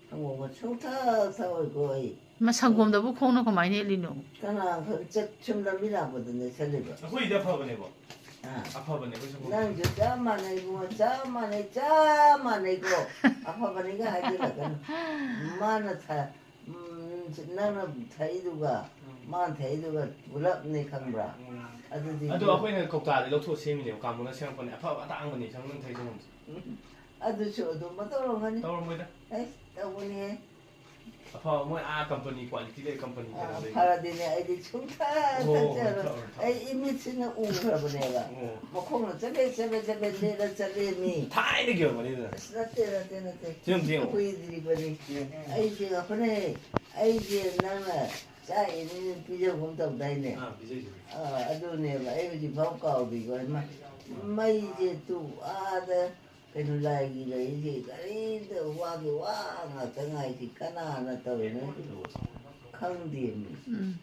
ꯁꯪꯒꯣꯝꯒ ꯁꯨꯡꯊꯛ ꯊꯛꯑꯣꯏꯀꯣ ꯑꯩ꯫ ꯃꯥ ꯁꯪꯒꯣꯝꯗꯕꯨ ꯈꯣꯡꯅ ꯀꯃꯥꯏꯅ ꯅꯦꯠꯂꯤꯅꯣ? ꯀꯅꯥ ꯈꯪ-, ꯆꯠ-, ꯁꯨꯝ ꯂꯝꯕꯤ ꯂꯥꯛꯄꯗꯅꯦ ꯆꯠꯂꯤꯕ꯫ ꯑꯩꯈꯣꯏꯗꯤ ꯑꯐꯕꯅꯦꯕꯣ꯫ ꯑꯥ꯫ ꯑꯐꯕꯅꯦ ꯑꯩꯈꯣꯏ ꯁꯪꯒꯣꯝ꯫ ꯅꯪꯁꯨ ꯆꯞ ꯃꯥꯟꯅꯩ ꯏꯕꯨꯡꯉꯣ, ꯆꯞ ꯃꯥꯟꯅꯩ, ꯆꯞ ꯃꯥꯟꯅꯩꯀꯣ꯫ ꯑꯐꯕꯅꯤꯒ ꯍꯥꯏꯖꯤꯜꯂꯛꯀꯅꯨ꯫ ꯃꯥꯅ ꯊ-, ꯎꯝ, ꯅꯪꯅ ꯊꯛꯏꯗꯨꯒ, ꯎꯝ꯫ ꯃꯥꯅ ꯊꯛꯏꯗꯨꯒ ꯄꯨꯂꯞꯅꯤ ꯈꯪꯕ꯭ꯔꯥ? ꯎꯝ꯫ ꯑꯗꯨꯗꯤ ꯑꯗꯣ ꯃꯣꯏ ꯑꯩꯈꯣꯏꯅ ꯀꯧꯇꯥꯗꯤ ꯂꯧꯊꯣꯛꯑ ꯁꯦꯝꯃꯤꯅꯦꯕ, ꯀꯥꯃꯣꯅ ꯁꯦꯝꯃꯛꯄꯅꯦ꯫ ꯑꯐꯕ ꯑꯇꯥꯡꯕꯅꯤ ꯁꯪꯒꯣꯝ ꯊꯛꯏ ꯁꯪꯒꯣꯝꯁꯦ꯫ ꯎꯝ꯫ ꯑꯗꯨꯁꯨ ꯑꯗꯨꯝ ꯇꯧꯔꯝꯒꯅꯤ꯫ ꯇꯧꯔꯝꯃꯣꯏꯗ꯫ ꯑꯩꯁ, ꯇꯧꯕꯅꯤꯍꯦ꯫ ꯑꯐꯕ ꯃꯣꯏ ꯑꯥ ꯀꯝꯄꯅꯤ ꯀ꯭ꯋꯥꯂꯤꯇꯤ ꯂꯩ ꯀꯝꯄꯅꯤ ꯀꯩꯅꯣ ꯂꯩ꯫ ꯐꯔꯗꯤꯅꯦ ꯑꯩꯗꯤ ꯁꯨꯡꯊꯛ ꯑꯣ, ꯊꯛꯆꯔꯣꯏ꯫ ꯊꯛꯑꯔꯣꯏ, ꯊꯛꯑꯔꯣꯏ꯫ ꯑꯩ ꯏꯃꯤꯠꯁꯤꯅ ꯎꯈ꯭ꯔꯕꯅꯦꯕ꯫ ꯑꯣ꯫ ꯃꯈꯣꯡꯅ ꯆꯕꯦꯠ ꯆꯕꯦꯠ ꯆꯕꯦꯠ ꯂꯦꯜꯂ ꯆꯠꯂꯦꯃꯤ꯫ ꯊꯥꯏꯅꯒꯤ ꯑꯣꯏꯔꯝꯒꯅꯤ ꯑꯗꯨꯅ꯫ ꯑꯁ, ꯅꯠꯇꯦ, ꯅꯠꯇꯦ, ꯅꯠꯇꯦ꯫ ꯁꯤ ꯑꯃ ꯌꯦꯡꯉꯣ꯫ ꯀꯨꯏꯗ꯭ꯔꯤꯕꯅꯤ꯫ ꯌꯦꯡꯉꯣ꯫ ꯑꯩꯁꯦ ꯉꯥꯛꯄꯅꯦ꯫ ꯑꯩꯁꯦ ꯅꯪꯅ ꯆꯥꯛ ꯏꯅꯤꯅ ꯄꯤꯖꯒꯨꯝ ꯇꯧꯗꯥꯏꯅꯦ? ꯑꯥ, ꯄꯤꯖꯩ, ꯄꯤꯖꯩ꯫ ꯑꯥ, ꯑꯗꯨꯅꯦꯕ ꯑꯩ ꯍꯧꯖꯤꯛꯐꯥꯎ ꯀꯥꯎꯗ꯭ꯔꯤꯀꯣ꯫ ꯏꯃꯥ, ꯃꯩꯁꯦ ꯇꯨ ꯑꯥꯗ ꯀꯩꯅꯣ ꯂꯥꯏꯒꯤ ꯂꯩꯔꯤꯁꯦ ꯀꯔꯤꯝꯇ ꯋꯥꯒꯤ ꯋꯥ ꯉꯥꯛꯇ ꯉꯥꯏꯁꯤ ꯀꯅꯥꯅ ꯇꯧꯔꯤꯅꯣ ꯈꯪꯗꯦꯃꯤ꯫ ꯎꯝ꯫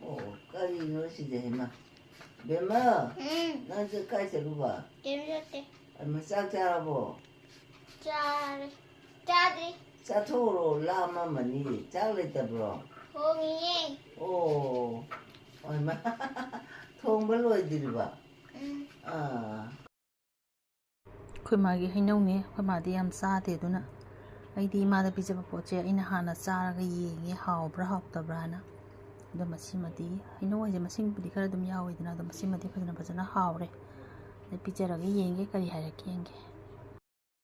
ꯑꯣ, ꯀꯔꯤꯅꯣ ꯁꯤꯗꯤ ꯍꯩꯃꯥ꯫ ꯕꯦꯝꯃ, ꯎꯝ꯫ ꯅꯪꯁꯦ ꯀꯥꯏ ꯆꯠꯂꯨꯕ? ꯀꯩꯝ ꯆꯠꯇꯦ꯫ ꯍꯩꯃꯥ, ꯆꯥꯛ ꯆꯥꯔꯕꯣ? ꯆꯥꯔꯦ꯫ ꯆꯥꯗ꯭ꯔꯤ꯫ ꯆꯥꯊꯣꯛꯎꯔꯣ, ꯂꯥꯝꯃꯝꯃꯅꯤ꯫ ꯆꯥꯛ ꯂꯩꯇꯕ꯭ꯔꯣ? ꯊꯣꯡꯉꯤꯌꯦ꯫ ꯑꯣ, ꯍꯩꯃꯥ, ꯊꯣꯡꯕ ꯂꯣꯏꯗ꯭ꯔꯤꯕ? ꯎꯝ꯫ ꯑꯥ꯫ ꯑꯩꯈꯣꯏ ꯃꯥꯒꯤ ꯍꯩꯅꯧꯅꯦ, ꯑꯩꯈꯣꯏ ꯃꯥꯗꯤ ꯌꯥꯝ ꯆꯥꯗꯦ, ꯑꯗꯨꯅ ꯑꯩꯗꯤ ꯏꯃꯥꯗ ꯄꯤꯖꯕ ꯄꯣꯠꯁꯦ ꯑꯩꯅ ꯍꯥꯟꯅ ꯆꯥꯔꯒ ꯌꯦꯡꯉꯦ, ꯍꯥꯎꯕ꯭ꯔꯥ ꯍꯥꯎꯇꯕ꯭ꯔꯥꯅ꯫ ꯑꯗꯣ ꯃꯁꯤꯃꯗꯤ, ꯍꯩꯅꯧ ꯍꯥꯏꯁꯦ ꯃꯁꯤꯡꯕꯨꯗꯤ ꯈꯔ ꯑꯗꯨꯝ ꯌꯥꯎꯋꯤꯗꯅ, ꯑꯗꯣ ꯃꯁꯤꯃꯗꯤ ꯐꯖꯅ, ꯐꯖꯅ ꯍꯥꯎꯔꯦ꯫ ꯑꯗꯩ ꯄꯤꯖꯔꯒ ꯌꯦꯡꯒꯦ, ꯀꯔꯤ ꯍꯥꯏꯔꯛꯀꯦ ꯌꯦꯡꯒꯦ꯫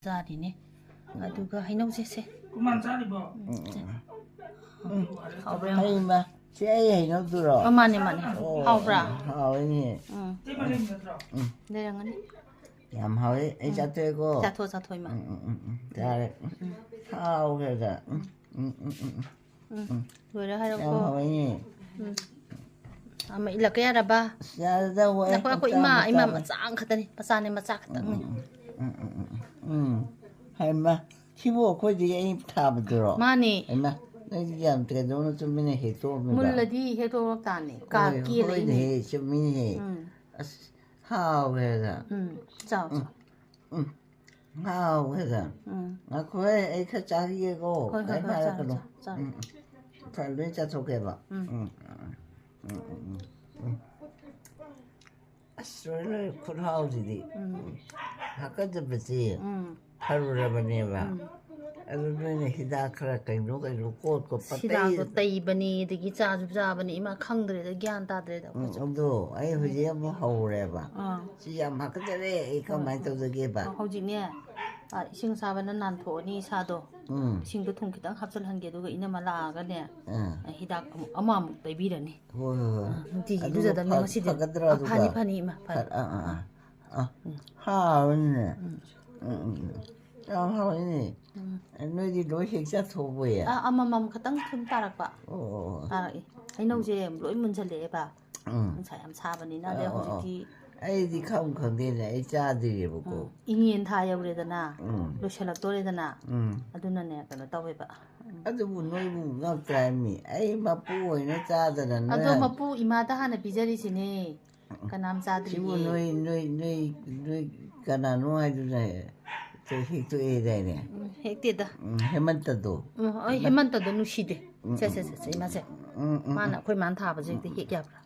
ꯆꯥꯔꯤꯅꯦ꯫ ꯑꯗꯨꯒ ꯍꯩꯅꯧꯁꯦ, ꯁꯦ꯫ ꯀꯨꯃꯥꯟ ꯆꯥꯔꯤꯕꯣ? ꯎꯝ, ꯎꯝ, ꯎꯝ꯫ ꯍꯥꯎꯕ꯭ꯔꯥ ꯌꯦꯡꯉꯣ꯫ ꯍꯩꯃꯥ, ꯁꯤ ꯑꯩ ꯍꯩꯅꯧꯗꯨꯔꯣ? ꯑꯣ, ꯃꯥꯅꯦ, ꯃꯥꯅꯦ꯫ ꯑꯣ, ꯍꯥꯎꯕ꯭ꯔꯥ? ꯍꯥꯎꯋꯤꯅꯦ꯫ ꯎꯝ꯫ ꯁꯤ ꯃꯅꯤꯡ ꯅꯠꯇ꯭ꯔꯣ? ꯎꯝ꯫ ꯂꯩꯔꯝꯒꯅꯤ꯫ ꯌꯥꯝ ꯍꯥꯎꯋꯦ꯫ ꯑꯩ ꯎꯝ꯫ ꯆꯥꯊꯣꯛꯑꯦꯀꯣ꯫ ꯆꯥꯊꯣꯛꯑꯣ, ꯆꯥꯊꯣꯛꯑꯣ, ꯏꯃꯥ꯫ ꯎꯝ, ꯎꯝ, ꯎꯝ, ꯎꯝ꯫ ꯆꯥꯔꯦ꯫ ꯎꯝ꯫ ꯎꯝ꯫ ꯍꯥꯎꯈ꯭ꯔꯦꯗ꯫ ꯎꯝ, ꯎꯝ, ꯎꯝ, ꯎꯝ, ꯎꯝ꯫ ꯎꯝ꯫ ꯎꯝ꯫ ꯂꯣꯏꯔꯦ ꯍꯥꯏꯔꯣꯀꯣ꯫ ꯌꯥꯝ ꯍꯥꯎꯋꯦꯅꯦ꯫ ꯎꯝ꯫ ꯑꯃ ꯏꯜꯂꯛꯀꯦ ꯌꯥꯔꯕ? ꯑꯁ, ꯌꯥꯔꯦꯗ, ꯍꯣꯏ, ꯉꯥꯏꯈꯣ, ꯉꯥꯏꯈꯣ, ꯃꯆꯥ, ꯏꯃꯥ, ꯃꯆꯥ, ꯏꯃꯥ, ꯃꯆꯥ꯫ ꯃꯆꯥ ꯑꯃꯈꯛꯇꯅꯤ꯫ ꯃꯆꯥꯅꯦ, ꯃꯆꯥ ꯈꯛꯇꯪ꯫ ꯎꯝ, ꯎꯝ, ꯎꯝ, ꯎꯝ, ꯎꯝ, ꯎꯝ꯫ ꯎꯝ꯫ ꯍꯩꯃꯥ, ꯁꯤꯕꯨ ꯑꯩꯈꯣꯏꯗꯒꯤ ꯑꯩ ꯊꯥꯕꯗꯨꯔꯣ? ꯃꯥꯅꯦ꯫ ꯍꯩꯃꯥ, ꯅꯪꯗꯤ ꯌꯥꯝ ꯀꯩꯗꯧꯅ ꯇꯨꯃꯤꯟꯅ ꯍꯦꯛꯇꯣꯛꯑꯝꯃꯤꯕ? ꯃꯨꯜꯂꯗꯤ ꯍꯦꯛꯇꯣꯛꯂꯛ ꯇꯥꯅꯤ꯫ ꯀꯥ ꯍꯣꯏ, ꯀꯦꯜꯂꯛꯏꯅꯦ꯫ ꯍꯣꯏꯅꯦꯍꯦ, ꯆꯨꯝꯃꯤꯅꯦꯍꯦ꯫ ꯎꯝ꯫ ꯑꯁ, ꯍꯥꯎꯋꯦꯗ꯫ ꯎꯝ, ꯆꯥꯎ, ꯎꯝ, ꯆꯥꯎ꯫ ꯎꯝ, ꯍꯥꯎꯋꯦꯗ꯫ ꯎꯝ꯫ ꯉꯥꯏꯈꯣꯍꯦ, ꯑꯩ ꯈꯔ ꯆꯥꯈꯤꯒꯦꯀꯣ꯫ ꯍꯣꯏ, ꯍꯣꯏ, ꯀꯔꯤꯝ ꯍꯣꯏ, ꯆꯥꯔꯣ, ꯍꯥꯏꯔꯛꯀꯅꯨ꯫ ꯆꯥꯔꯣ, ꯆꯥꯔꯣ꯫ ꯎꯝ, ꯎꯝ꯫ ꯈꯔ ꯂꯣꯏ ꯆꯥꯊꯣꯛꯀꯦꯕ꯫ ꯎꯝ꯫ ꯎꯝ, ꯎꯝ, ꯎꯝ, ꯎꯝ, ꯎꯝ꯫ ꯑꯁ, ꯂꯣꯏꯔꯦ, ꯂꯣꯏꯔꯦ, ꯈꯨꯠꯍꯥꯎꯁꯤꯗꯤ꯫ ꯎꯝ꯫ ꯍꯥꯀꯠꯆꯕꯁꯦ ꯎꯝ꯫ ꯐꯔꯨꯔꯕꯅꯦꯕ꯫ ꯎꯝ꯫ ꯑꯗꯨ ꯅꯣꯏꯅ ꯍꯤꯗꯥꯛ ꯈꯔ ꯀꯩꯅꯣ ꯀꯩꯅꯣ ꯀꯣꯠ ꯈꯣꯠꯄ ꯍꯤꯗꯥꯛꯇꯣ ꯇꯩ-, ꯇꯩꯕꯅꯤ, ꯑꯗꯒꯤ ꯆꯥꯁꯨ ꯆꯥꯕꯅꯤ, ꯏꯃꯥ ꯈꯪꯗ꯭ꯔꯦꯗ, ꯒ꯭ꯌꯥꯟ ꯇꯥꯗ꯭ꯔꯦꯗ ꯎꯝ, ꯑꯩꯈꯣꯏꯁꯨ꯫ ꯑꯗꯣ ꯑꯩ ꯎꯝ꯫ ꯍꯧꯖꯤꯛ ꯑꯃꯨꯛ ꯍꯧꯔꯦꯕ꯫ ꯑꯥ꯫ ꯁꯤ ꯌꯥꯝ ꯍꯥꯀꯠꯆꯔꯦ, ꯑꯩ ꯍꯣꯏ, ꯀꯃꯥꯏꯅ ꯍꯣꯏ꯫ ꯇꯧꯖꯒꯦꯕ? ꯑꯥ, ꯍꯧꯖꯤꯛꯅꯦ, ꯑꯥ, ꯏꯁꯤꯡ ꯑꯁꯥꯕꯅ ꯅꯥꯟꯊꯣꯛꯑꯅꯤ ꯏꯁꯥꯗꯣ꯫ ꯎꯝ꯫ ꯏꯁꯤꯡꯗꯣ ꯊꯨꯝ ꯈꯤꯇꯪ ꯍꯥꯞꯆꯤꯜꯍꯟꯒꯦ, ꯑꯗꯨꯒ ꯏꯅꯝꯃ ꯂꯥꯛꯑꯒꯅꯦ, ꯍꯤꯗꯥꯛ ꯑꯃꯨꯛ, ꯑꯃꯃꯨꯛ ꯇꯩꯕꯤꯔꯅꯤ꯫ ꯍꯣꯏ, ꯍꯣꯏ, ꯍꯣꯏ꯫ ꯑꯥ, ꯅꯨꯡꯇꯤꯒꯤ ꯑꯗꯨꯒ ꯏꯔꯨꯖꯗꯕꯅꯦ ꯐ-, ꯉꯁꯤꯗꯤ꯫ ꯐꯒꯗ꯭ꯔꯣ ꯑꯥ, ꯑꯗꯨꯒ? ꯐꯅꯤ, ꯐꯅꯤ, ꯏꯃꯥ, ꯐꯅꯤ꯫ ꯐ-, ꯑꯥ, ꯑꯥ, ꯑꯥ꯫ ꯑꯥ, ꯍꯥꯎꯋꯤꯅꯦ꯫ ꯎꯝ, ꯎꯝ, ꯎꯝ꯫ ꯌꯥꯝ ꯍꯥꯎꯋꯤꯅꯦ꯫ ꯎꯝ꯫ ꯅꯣꯏꯗꯤ ꯂꯣꯏ ꯍꯦꯛ ꯆꯥꯊꯣꯛꯄ ꯌꯥꯏ꯫ ꯑꯥ, ꯑꯃꯃꯝ ꯈꯛꯇꯪ ꯁꯨꯝ ꯇꯥꯔꯛꯄ꯫ ꯑꯣ, ꯑꯣ, ꯑꯣ꯫ ꯇꯥꯔꯛꯏ꯫ ꯍꯩꯅꯧꯁꯦ ꯂꯣꯏ ꯃꯨꯟꯖꯜꯂꯛꯑꯦꯕ꯫ ꯎꯝ꯫ ꯅꯨꯡꯁꯥ ꯌꯥꯝ ꯁꯥꯕꯅꯤꯅ, ꯑꯗꯩ ꯑꯣ, ꯑꯣ, ꯑꯣ꯫ ꯍꯧꯖꯤꯛꯇꯤ ꯑꯩꯗꯤ ꯈꯪ ꯈꯪꯗꯦꯅꯦ, ꯑꯩ ꯆꯥꯗ꯭ꯔꯤꯑꯕꯀꯣ꯫ ꯎꯝ꯫ ꯏꯉꯦꯟ ꯊꯥ ꯌꯧꯔꯦꯗꯅ, ꯎꯝ꯫ ꯂꯣꯏꯁꯤꯜꯂꯛꯇꯣꯔꯦꯗꯅ꯫ ꯎꯝ꯫ ꯑꯗꯨꯅꯅꯦ, ꯀꯩꯅꯣ ꯇꯧꯋꯦꯕ꯫ ꯎꯝ꯫ ꯑꯗꯨꯕꯨ ꯅꯣꯏꯕꯨ ꯉꯛꯇ꯭ꯔꯥꯏꯃꯤ꯫ ꯑꯩ ꯃꯄꯨ ꯑꯣꯏꯅ ꯆꯥꯗꯅ ꯅꯣꯏ ꯑꯗꯣ ꯍꯥꯟ- ꯃꯄꯨ ꯏꯃꯥꯗ ꯍꯥꯟꯅ ꯄꯤꯖꯔꯤꯁꯤꯅꯦ꯫ ꯀꯅꯥꯝ ꯁꯤꯕꯨ ꯆꯥꯗ꯭ꯔꯤꯌꯦ꯫ ꯅꯣꯏ, ꯅꯣꯏ, ꯅꯣꯏ, ꯅꯣꯏ ꯀꯅꯥꯅꯣ ꯍꯥꯏꯗꯨꯅ ꯍꯦꯛꯇꯣꯛꯑꯦꯗꯥꯏꯅꯦ? ꯎꯝ, ꯍꯦꯛꯇꯦꯗ꯫ ꯎꯝ, ꯍꯦꯃꯟꯇꯗꯣ꯫ ꯎꯝ, ꯑꯩ ꯍꯦꯃꯟꯇꯗꯣ ꯅꯨꯡꯁꯤꯗꯦ꯫ ꯁꯦ, ꯁꯦ, ꯁꯦ, ꯁꯦ, ꯏꯃꯥꯁꯦ꯫ ꯎꯝ, ꯎꯝ, ꯃꯥꯅ ꯎꯝ꯫ ꯑꯩꯈꯣꯏ ꯃꯥꯅ ꯊꯥꯕꯁꯦ ꯍꯦꯛꯇ ꯍꯦꯛ ꯌꯥꯕ꯭ꯔꯥ?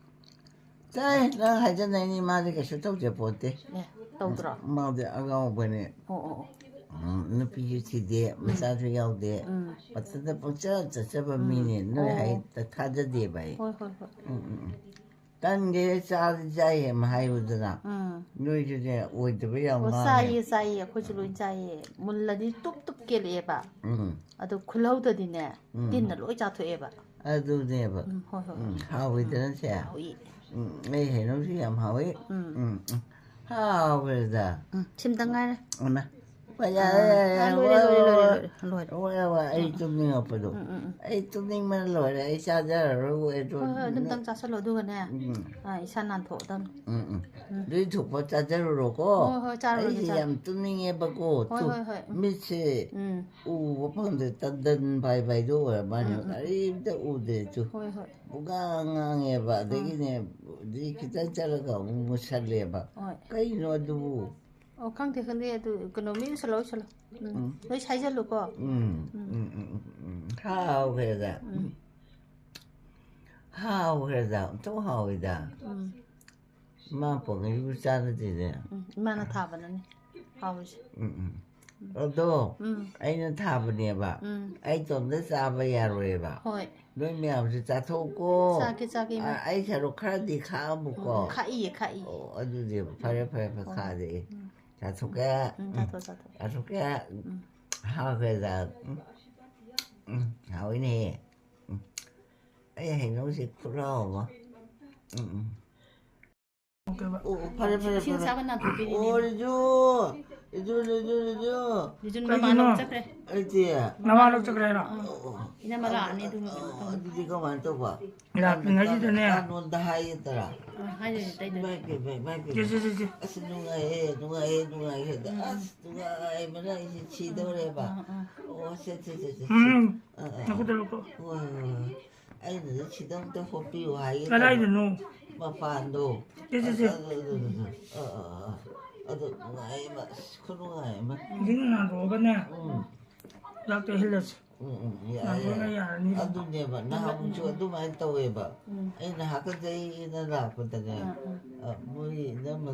ꯆꯥꯏ, ꯅꯪ ꯍꯥꯏꯖꯟꯅꯩꯅꯤ, ꯃꯥꯗꯤ ꯀꯩꯁꯨ ꯇꯧꯖ ꯄꯣꯠꯇꯦ꯫ ꯑꯦ, ꯇꯧꯗ꯭ꯔꯣ? ꯃꯥꯗꯤ ꯑꯉꯥꯎꯕꯅꯦ꯫ ꯑꯣ, ꯑꯣ, ꯑꯣ꯫ ꯎꯝ, ꯅꯨꯄꯤꯁꯨ ꯊꯤꯗꯦ, ꯃꯆꯥꯁꯨ ꯌꯥꯎꯗꯦ꯫ ꯎꯝ꯫ ꯃꯊꯟꯇ ꯄꯪꯆꯠ ꯆꯠꯆꯕ ꯎꯝ꯫ ꯃꯤꯅꯦ꯫ ꯅꯣꯏ ꯑꯣ꯫ ꯍꯥꯏꯗ ꯊꯥꯖꯗꯦꯕ ꯑꯩ꯫ ꯍꯣꯏ, ꯍꯣꯏ, ꯍꯣꯏ꯫ ꯎꯝ, ꯎꯝ, ꯎꯝ꯫ ꯇꯟꯒꯦ ꯆꯥꯗꯤ ꯆꯥꯏ ꯑꯃ ꯍꯥꯏꯌꯨꯗꯅ꯫ ꯎꯝ꯫ ꯅꯣꯏꯁꯨꯅꯦ ꯑꯣꯏꯗꯕ ꯌꯥꯝ ꯑꯣ, ꯉꯥꯡꯉꯦ꯫ ꯆꯥꯏꯌꯦ, ꯆꯥꯏꯌꯦ, ꯑꯩꯈꯣꯏꯁꯨ ꯂꯣꯏ ꯆꯥꯏꯌꯦ꯫ ꯃꯨꯜꯂꯗꯤ ꯇꯨꯞ ꯇꯨꯞ ꯀꯦꯜꯂꯛꯑꯦꯕ꯫ ꯎꯝ꯫ ꯑꯗꯣ ꯈꯨꯜꯍꯧꯗꯗꯤꯅꯦ, ꯎꯝ꯫ ꯇꯤꯟꯅ ꯂꯣꯏ ꯆꯥꯊꯣꯛꯑꯦꯕ꯫ ꯑꯗꯨꯅꯦꯕ꯫ ꯎꯝ, ꯍꯣꯏ, ꯍꯣꯏ, ꯎꯝ, ꯍꯣꯏ꯫ ꯍꯥꯎꯋꯤꯗꯅ ꯁꯦ꯫ ꯍꯥꯎꯏ꯫ ꯎꯝ, ꯑꯩ ꯍꯩꯅꯧꯁꯤ ꯌꯥꯝ ꯍꯥꯎꯋꯤ꯫ ꯎꯝ꯫ ꯎꯝ, ꯎꯝ꯫ ꯍꯥꯎꯈ꯭ꯔꯦꯗ꯫ ꯎꯝ, ꯁꯤꯝꯇ ꯉꯥꯏꯔꯦ꯫ ꯑꯃ꯫ ꯍꯣꯏ, ꯌꯥꯔꯦ, ꯑꯥ, ꯌꯥꯔꯦ, ꯑꯥ, ꯌꯥꯔꯦ, ꯂꯣꯏꯔꯦ, ꯋꯥ, ꯂꯣꯏꯔꯦ, ꯋꯥ, ꯂꯣꯏꯔꯦ, ꯋꯥ꯫ ꯂꯣꯏꯔꯦ, ꯂꯣꯏꯔꯦ꯫ ꯋꯥ, ꯋꯥ, ꯑꯩ ꯎꯝ, ꯎꯝ, ꯎꯝ꯫ ꯇꯨꯝꯅꯤꯡꯉꯛꯄꯗꯣ꯫ ꯎꯝ, ꯎꯝ, ꯎꯝ꯫ ꯑꯩ ꯇꯨꯝꯅꯤꯡꯕꯅ ꯂꯣꯏꯔꯦ, ꯑꯩ ꯆꯥꯖꯔꯔꯣꯏ ꯑꯗꯨ꯫ ꯍꯣꯏ, ꯍꯣꯏ, ꯑꯗꯨꯝꯇꯪ ꯎꯝ꯫ ꯆꯥꯁꯜꯂꯣ, ꯑꯗꯨꯒꯅꯦ, ꯎꯝ꯫ ꯑꯥ, ꯏꯁꯥ ꯅꯥꯟꯊꯣꯛꯑꯗꯝꯅꯤ꯫ ꯎꯝ, ꯎꯝ꯫ ꯎꯝ꯫ ꯑꯗꯨꯗꯤ ꯊꯣꯛꯄ ꯆꯥꯖꯔꯨꯔꯣꯀꯣ꯫ ꯍꯣꯏ, ꯍꯣꯏ, ꯆꯥꯔꯨꯔꯣ, ꯑꯩꯁꯦ ꯆꯥꯔꯣ꯫ ꯌꯥꯝ ꯇꯨꯝꯅꯤꯡꯉꯦꯕꯀꯣ꯫ ꯍꯣꯏ, ꯇꯨ-, ꯍꯣꯏ, ꯍꯣꯏ, ꯎꯝ꯫ ꯃꯤꯠꯁꯦ ꯎꯝ꯫ ꯎꯕ ꯐꯪꯗ꯭ꯔꯦ, ꯇꯟꯗꯟ ꯚꯥꯏ ꯚꯥꯏꯗꯣ ꯑꯣꯏꯔ ꯃꯥꯅꯤ꯫ ꯎꯝ, ꯎꯝ, ꯎꯝ꯫ ꯑꯔꯤꯕꯗ ꯎꯗ꯭ꯔꯦ ꯇꯨ꯫ ꯍꯣꯏ, ꯍꯣꯏ꯫ ꯄꯨꯡꯉꯥꯡ ꯉꯥꯡꯉꯦꯕ, ꯑꯗꯒꯤꯅꯦ, ꯑꯗꯩ ꯈꯤꯇꯪ ꯆꯠꯂꯒ ꯑꯃꯨꯛ ꯃꯨꯠꯁꯜꯂꯦꯕ꯫ ꯍꯣꯏ꯫ ꯀꯩꯅꯣ ꯑꯗꯨꯕꯨ? ꯑꯣ, ꯈꯪꯗꯦ, ꯈꯪꯗꯦ, ꯑꯗꯨ ꯀꯩꯅꯣ, ꯃꯤ ꯎꯁꯜꯂꯣ, ꯎꯁꯜꯂꯣ꯫ ꯎꯝ꯫ ꯎꯝ꯫ ꯂꯣꯏ ꯁꯥꯏꯖꯜꯂꯨꯀꯣ꯫ ꯎꯝ, ꯎꯝ꯫ ꯎꯝ, ꯎꯝ, ꯎꯝ, ꯎꯝ꯫ ꯍꯥꯎꯈ꯭ꯔꯦꯗ꯫ ꯎꯝ꯫ ꯍꯥꯎꯈ꯭ꯔꯦꯗ, ꯑꯣꯟꯊꯣꯛ ꯍꯥꯎꯋꯤꯗ꯫ ꯎꯝ꯫ ꯃꯥ ꯄꯣꯛꯉꯩꯕꯨ ꯆꯥꯟꯅꯗꯦꯅꯦ꯫ ꯎꯝ, ꯏꯃꯥꯅ ꯊꯥꯕꯅꯅꯦ ꯍꯥꯎꯔꯤꯁꯦ꯫ ꯎꯝ, ꯎꯝ꯫ ꯑꯗꯣ ꯎꯝ꯫ ꯑꯩꯅ ꯊꯥꯕꯅꯦꯕ꯫ ꯎꯝ꯫ ꯑꯩ ꯏꯇꯣꯝꯇ ꯆꯥꯕ ꯌꯥꯔꯣꯏꯕ꯫ ꯍꯣꯏ꯫ ꯅꯣꯏ ꯃꯌꯥꯝꯁꯨ ꯆꯥꯊꯣꯛꯎꯀꯣ꯫ ꯆꯥꯒꯦ, ꯆꯥꯒꯦ, ꯏꯃꯥ꯫ ꯑ, ꯑꯩ ꯁꯔꯨꯛ ꯈꯔꯗꯤ ꯈꯥꯛꯑꯝꯃꯨꯀꯣ꯫ ꯎꯝ, ꯈꯥꯛꯏꯌꯦ, ꯈꯥꯛꯏꯌꯦ꯫ ꯑꯣ, ꯑꯗꯨꯗꯤ ꯐꯔꯦ, ꯐꯔꯦ, ꯐꯔꯦ, ꯍꯣꯏ꯫ ꯈꯥꯛꯑꯗꯤ ꯑꯩ꯫ ꯎꯝ꯫ ꯆꯥꯊꯣꯛꯀꯦ꯫ ꯎꯝ, ꯆꯥꯊꯣꯛ, ꯆꯥꯊꯣꯛ꯫ ꯆꯥꯊꯣꯛꯀꯦ꯫ ꯎꯝ꯫ ꯍꯥꯎꯈ꯭ꯔꯦꯗ꯫ ꯎꯝ꯫ ꯎꯝ, ꯍꯥꯎꯏꯅꯦ꯫ ꯎꯝ꯫ ꯑꯩ ꯍꯩꯅꯧꯁꯤ ꯈꯨꯠ ꯍꯥꯎꯕ꯫ ꯎꯝ, ꯎꯝ꯫ ꯑꯣ, ꯑꯣ, ꯐꯔꯦ, ꯐꯔꯦ, ꯏꯁꯤꯡ ꯐꯔꯦ꯫ ꯑꯁꯥꯕ ꯅꯥꯟꯊꯣꯛꯄꯤꯔꯤꯅꯦ꯫ ꯑꯣ, ꯔꯤꯖꯨ꯫ ꯔꯤꯖꯨ, ꯔꯤꯖꯨ, ꯔꯤꯖꯨ꯫ ꯔꯤꯖꯨ ꯀꯩꯒꯤꯅꯣ? ꯃꯃꯥꯟ ꯂꯧ ꯆꯠꯈ꯭ꯔꯦ꯫ ꯑꯩꯗꯤ꯫ ꯅꯃꯥꯟ ꯂꯧ ꯆꯠꯈ꯭ꯔꯦ ꯍꯥꯏꯔꯣ? ꯑꯣ, ꯑꯣ꯫ ꯏꯅꯝꯃ ꯂꯥꯛꯑꯅꯤ, ꯑꯗꯨꯒ ꯀꯩꯅꯣ ꯇꯧꯅꯤ꯫ ꯑꯗꯨꯗꯤ ꯀꯃꯥꯏꯅ ꯇꯧꯕ? ꯂꯥꯛꯇ꯭ꯔꯤꯉꯩꯁꯤꯗꯅꯦ꯫ ꯀꯥꯟ-, ꯀꯥꯟ-, ꯀꯥꯟꯅꯣꯟꯗ ꯍꯥꯏꯌꯦ ꯇꯔꯥ? ꯑ, ꯍꯥꯏꯗꯣꯏꯅꯦ, ꯑꯇꯩꯗꯨꯅꯦ꯫ ꯏꯃꯥꯏ ꯄꯦꯝꯃ, ꯏꯃꯥꯏ ꯄꯦꯝꯃ꯫ ꯁꯦ, ꯁꯦ, ꯁꯦ, ꯁꯦ꯫ ꯑꯁ, ꯅꯨꯡꯉꯥꯏꯌꯦ, ꯅꯨꯡꯉꯥꯏꯌꯦ, ꯅꯨꯡꯉꯥꯏꯌꯦ꯫ ꯎꯝ꯫ ꯑꯁ, ꯅꯨꯡꯉꯥꯏꯕꯅ ꯑꯩꯁꯦ ꯁꯤꯗꯧꯔꯦꯕ꯫ ꯑꯥ, ꯑꯥ꯫ ꯑꯣ, ꯁꯦ, ꯁꯦ, ꯁꯦ, ꯁꯦ, ꯁꯦ꯫ ꯎꯝ꯫ ꯑꯥ, ꯑꯥ꯫ ꯅꯈꯨꯠꯇ ꯂꯧꯊꯣꯛ꯫ ꯍꯣꯏ, ꯍꯣꯏ, ꯍꯣꯏ꯫ ꯑꯩꯅꯗꯤ ꯁꯤꯗ ꯑꯝꯇ ꯍꯣꯠꯄꯤꯌꯨ ꯍꯥꯏꯒꯦ ꯇꯧꯕ꯫ ꯀꯗꯥꯏꯗꯅꯣ? ꯃꯄꯥꯟꯗꯣ꯫ ꯁꯦ, ꯁꯦ, ꯁꯦ꯫ ꯑꯗꯨ, ꯑꯗꯨ, ꯑꯗꯨ, ꯑꯗꯨ꯫ ꯑꯥ, ꯑꯥ, ꯑꯥ, ꯑꯥ꯫ ꯑꯗꯨ ꯅꯨꯡꯉꯥꯏꯌꯦꯕ꯫ ꯑꯁ, ꯈꯨꯅꯨꯡꯉꯥꯏ ꯑꯃ꯫ ꯏꯁꯤꯡ ꯅꯥꯟꯊꯣꯛꯑꯒꯅꯦ꯫ ꯎꯝ꯫ ꯍꯤꯗꯥꯛꯇꯣ ꯍꯩꯜꯂꯁꯤ꯫ ꯎꯝ, ꯎꯝ, ꯌꯥꯏ, ꯅꯥꯟꯊꯣꯛꯑꯒ ꯌꯥꯏ꯫ ꯌꯥꯔꯅꯤ꯫ ꯑꯗꯨꯅꯦꯕ, ꯎꯝ, ꯅꯍꯥꯟꯃꯨꯛꯁꯨ ꯎꯝ, ꯎꯝ꯫ ꯑꯗꯨꯃꯥꯏꯅ ꯇꯧꯋꯦꯕ꯫ ꯎꯝ꯫ ꯑꯩꯅ ꯍꯥꯀꯠꯆꯩꯅ ꯂꯥꯛꯄꯗꯅꯦ, ꯑꯥ, ꯑꯥ꯫ ꯑ, ꯃꯣꯏ ꯏꯅꯝꯃ